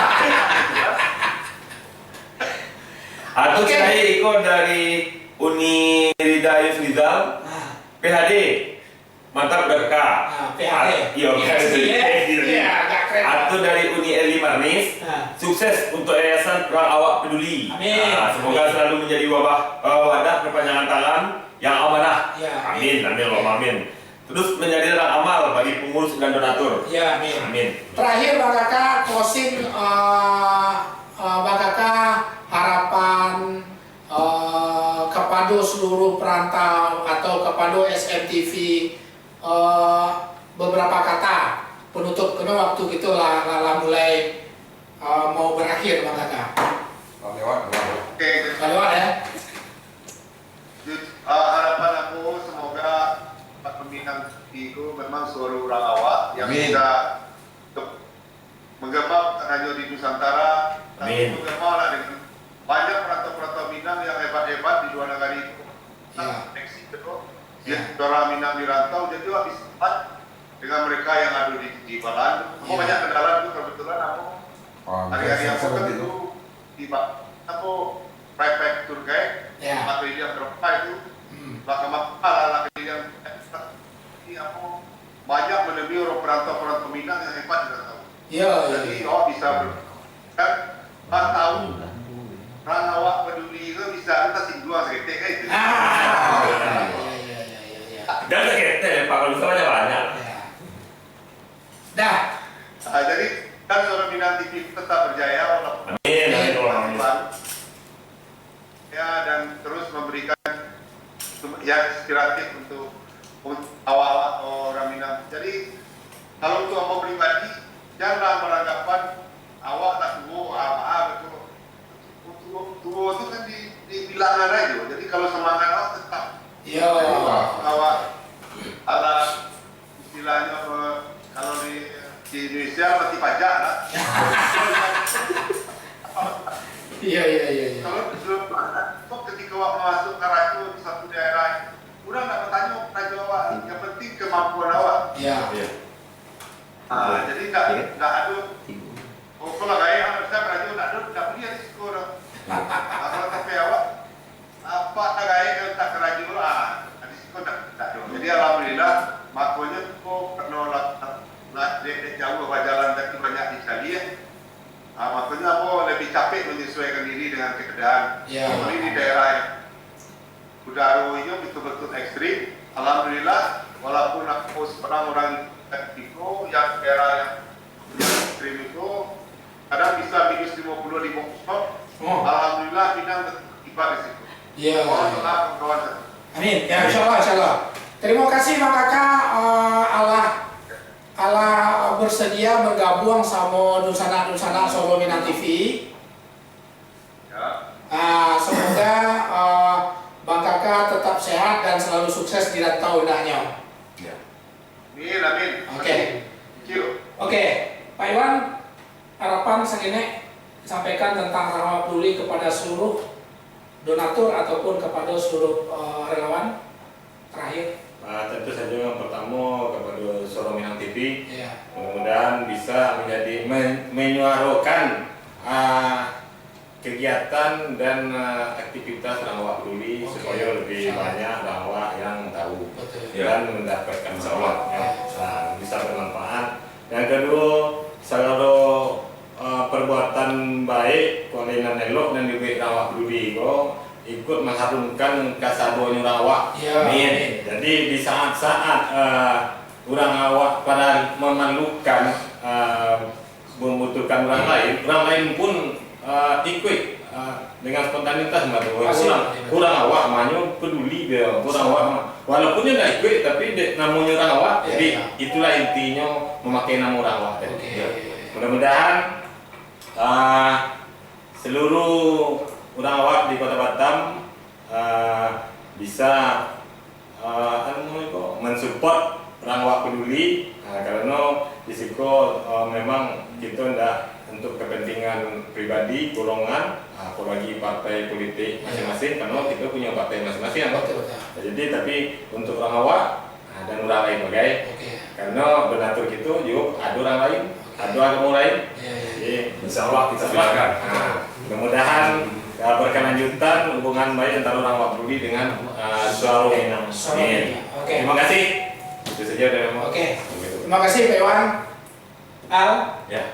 Atau saya ikut dari Uni Rida Yusrizal, P H D. Mantap, Uda Kaka. Ah, P H D. Ah, iyo, P H D. P H D, eh? P H D. Iya, agak keren. Atu dari Uni Eli Marnis, ah, sukses untuk Yayasan Urang Awak Peduli. Amin. Ah, semoga selalu menjadi wabah, eh, wadah perpanjangan tangan yang amanah. Ya, amin. Amin, amin, Allahumma amin. Terus menjadi ladang amal bagi pengurus dan donatur. Ya, amin. Amin. Terakhir, Bang Kaka, closing, eh, eh, Bang Kaka, harapan, eh, kepada seluruh perantau atau kepada S M T V, eh, beberapa kata penutup, karena waktu kita lah, lah, lah mulai, eh, mau berakhir, Bang Kaka. Lah lewat, lah lewat. Oke. Lah lewat, ya? Ju-, eh, harapan aku, semoga Pak Peminang itu memang suara urang awak yang, amin, bisa ke-, menggema bukan hanya di Nusantara, tapi, amin, menggema lah dengan banyak perantau-perantau Minang yang hebat-hebat di luar negara itu. Ya. Meksiko, ya, suara Minang di rantau, jadi awak bisa dekat dengan mereka yang ada di, di Balan. Aku, ya, banyak kenalan tu, kebetulan aku, oh, hari-hari yang aku kan dulu di Ba-, apa, prefektur kan, ya, atau yang berapa itu, hmm, bahkan masalah yang ini apa, banyak menemui orang perantau, orang peminang yang hebat di rantau. Ya, ya. Jadi, ya, awak bisa ber-, kan, pas tahu, orang awak peduli ke, bisa kita singgung seketek kan itu. Ah, ya, ya, ya, ya, ya. Dan seketek, Pak, kalau bisa banyak-banyak. Ya. Dah. Ah, jadi, kan suara Minang T V tetap berjaya, walaupun, amin, amin, amin, amin, ya, dan terus memberikan, ya, inspiratif untuk, untuk awak-awak orang Minang. Jadi, kalau untuk ambo pribadi, janganlah beranggapan awak lah tuo, ah, ah, betul. Tuo, tuo tu kan di, di bilangan aja. Jadi, kalau semangat awak tetap. Iya. Jadi, awak, awak ala istilahnya apa, kalau di Di Indonesia mati pajak lah. Iya, iya, iya, iya. Kalau sebelum, kok ketika awak masuk karajo di satu daerah, urang ndak batanyo karajo awak, yang penting kemampuan awak. Iya. Iya. Ah, jadi ndak, ndak ado. Oh, kalau gaya, kalau bisa karajo ndak ado, ndak buli risiko doh. Ah, kalau tapi awak, Apak tagak ka tak karajo, ah, di siko tak, tak ado. Jadi, alhamdulillah, makonyo ko karano lah, lah dek, dek jauah bajalan, tapi banyak dicari, ya. Ah, makonyo ambo lebih capek menyesuaikan diri dengan keadaan. Ya. Apalagi di daerah yang udaro inyo betul-betul ekstrim. Alhamdulillah, walaupun aku seorang orang yang iko, yang daerah yang Krim itu kadang bisa minus lima puluh lima puluh. Oh. Alhamdulillah, Minang tetap tiba di situ. Iya. Mohon doa kawan-kawan. Amin. Ya, insya Allah, insya Allah. Terima kasih, Bang Kakak, eh, alah, alah bersedia bergabung sama dunsanak-dunsanak Soro Minang T V. Ya. Ah, semoga, eh, Bang Kakak tetap sehat dan selalu sukses di rantau indahnya. Ya. Amin, amin. Oke. Thank you. Oke, Pak Iwan, harapan saketek disampaikan tentang Rawa Peduli kepada seluruh donatur ataupun kepada seluruh, eh, relawan terakhir? Ah, tentu saja yang pertama kepada Soro Minang T V. Iya. Mudah-mudahan bisa menjadi men-, menyuarakan, ah, kegiatan dan, eh, aktivitas Rawa Peduli. Oke. Supaya lebih, insya Allah, banyak Rawa yang tahu. Betul. Ya. Dan mendapatkan, insya Allah, manfaat. Ya. Nah, bisa bermanfaat. Yang kedua, segala, eh, perbuatan baik, kualinan elok dan dibuat Rawa Peduli ko ikut mengharumkan kasadonyo Rawa. Ya. Amin. Jadi, di saat-saat, eh, urang awak pada memerlukan, eh, membutuhkan urang lain, urang lain pun, eh, ikuik, eh, dengan spontanitas, mah tu. Pasti, urang, pasti. Urang awak mah nyo peduli dia, urang awak mah. Walaupun nyo ndak ikuik, tapi dek namonyo urang awak, ya, jadi ya, itulah intinyo memakai namo urang awak tadi. Oke. Ya. Mudah-mudahan, eh, seluruh urang awak di Kota Batam, eh, bisa, eh, anu, apa, mensupport Rawa Peduli, eh, karano di siko, eh, memang kito ndak untuk kepentingan pribadi, golongan, apalagi partai politik masing-masing, karano kito punya partai masing-masing, kan? Betul, betul. Jadi, tapi untuk urang awak, ah, dan urang lain, oke? Oke. Karano donatur kito juo ado urang lain, oke, ado agamo lain. Iya, iya. Jadi, insya Allah kita, insya Allah, doakan. Ah, mudah-mudahan, ah, berkelanjutan hubungan baik antara Rawa Peduli dengan, ah, Suaro Minang. Suaro Minang. Oke. Terima kasih. Itu saja dari aku. Oke. Begitu. Terima kasih, Pak Iwan. Al, ya,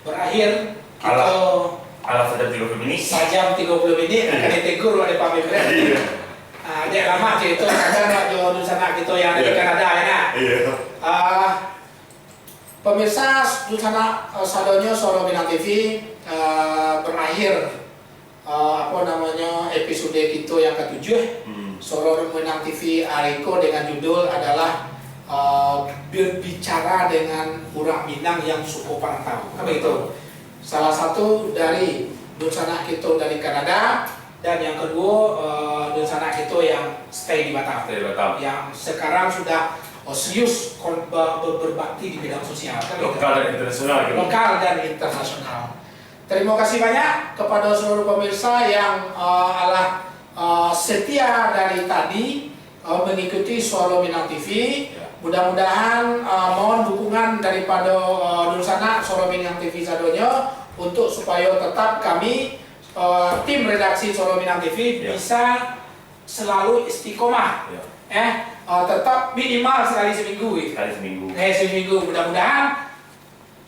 berakhir kito. Alah, alah, sajam tigo puluh minit. Sajam tigo puluh minit, iya, akan ditegur oleh Pak Bimren. Iya. Ah, dek lamo carito, kadang awak jo dunsanak kito yang ado di, iya, Kanada, ya, nah. Iya. Ah, pemirsa, dunsanak, eh, sadonyo Soro Minang T V, eh, berakhir eh, apa namanya, episode kito yang katujuh, hmm, Soro Minang T V ari ko dengan judul adalah, eh, berbicara dengan urang Minang yang suko parantau. Kan begitu? Salah satu dari dunsanak kito dari Kanada, dan yang kedua, eh, dunsanak kito yang stay di Batam. Stay di Batam. Yang sekarang sudah, oh, serius kon-, be-, be-, berbakti di bidang sosial. Kan begitu? Lokal dan internasional gitu. Lokal dan internasional. Terima kasih banyak kepada seluruh pemirsa yang, eh, alah, eh, setia dari tadi, eh, mengikuti Suaro Minang T V. Ya. Mudah-mudahan, eh, mohon dukungan daripada, eh, dunsanak Suaro Minang T V sadonyo untuk supaya tetap kami, eh, tim redaksi Suaro Minang T V, ya, bisa selalu istiqomah. Ya. Eh, eh, tetap minimal sekali seminggu, gitu. Sekali seminggu. Eh, seminggu. Mudah-mudahan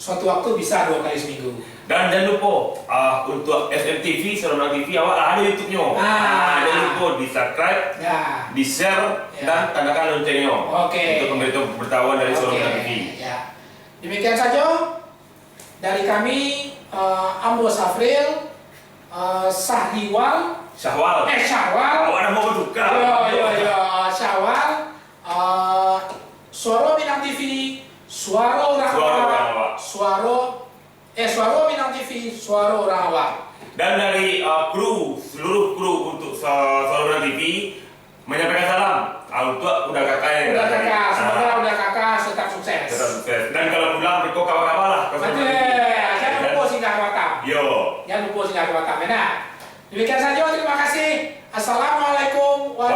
suatu waktu bisa dua kali seminggu. Dan jangan lupa, ah, untuk S M T V, Suaro Minang T V, awak lah ado YouTube-nyo. Ah. Ah, jangan lupa di-subscribe, ya, di-share, ya, dan tandakan loncengnya. Oke. Untuk pemberitahuan dari Suaro Minang T V. Oke, ya. Demikian saja dari kami, eh, ambo Safril, eh, Sahriwal. Syahwal. Eh, Syahwal. Awak namo batukar. Yo, yo, yo, Syahwal. Ah, Suaro Minang T V, suaro urang awak. Suaro urang awak. Suaro, eh, Suaro Minang T V, suaro urang awak. Dan dari, ah, kru, seluruh kru untuk Sa-, Suaro Minang T V, menyampaikan salam, ah, untuk Uda Kakai. Uda Kakai, semoga, ah, Uda Kakai tetap sukses. Tetap sukses. Dan kalau pulang, beko kawan-kawan. Yo. Jan lupo singgah ka Batam, yo ndak? Demikian sajo, terima kasih. Assalamualaikum warahmatullahi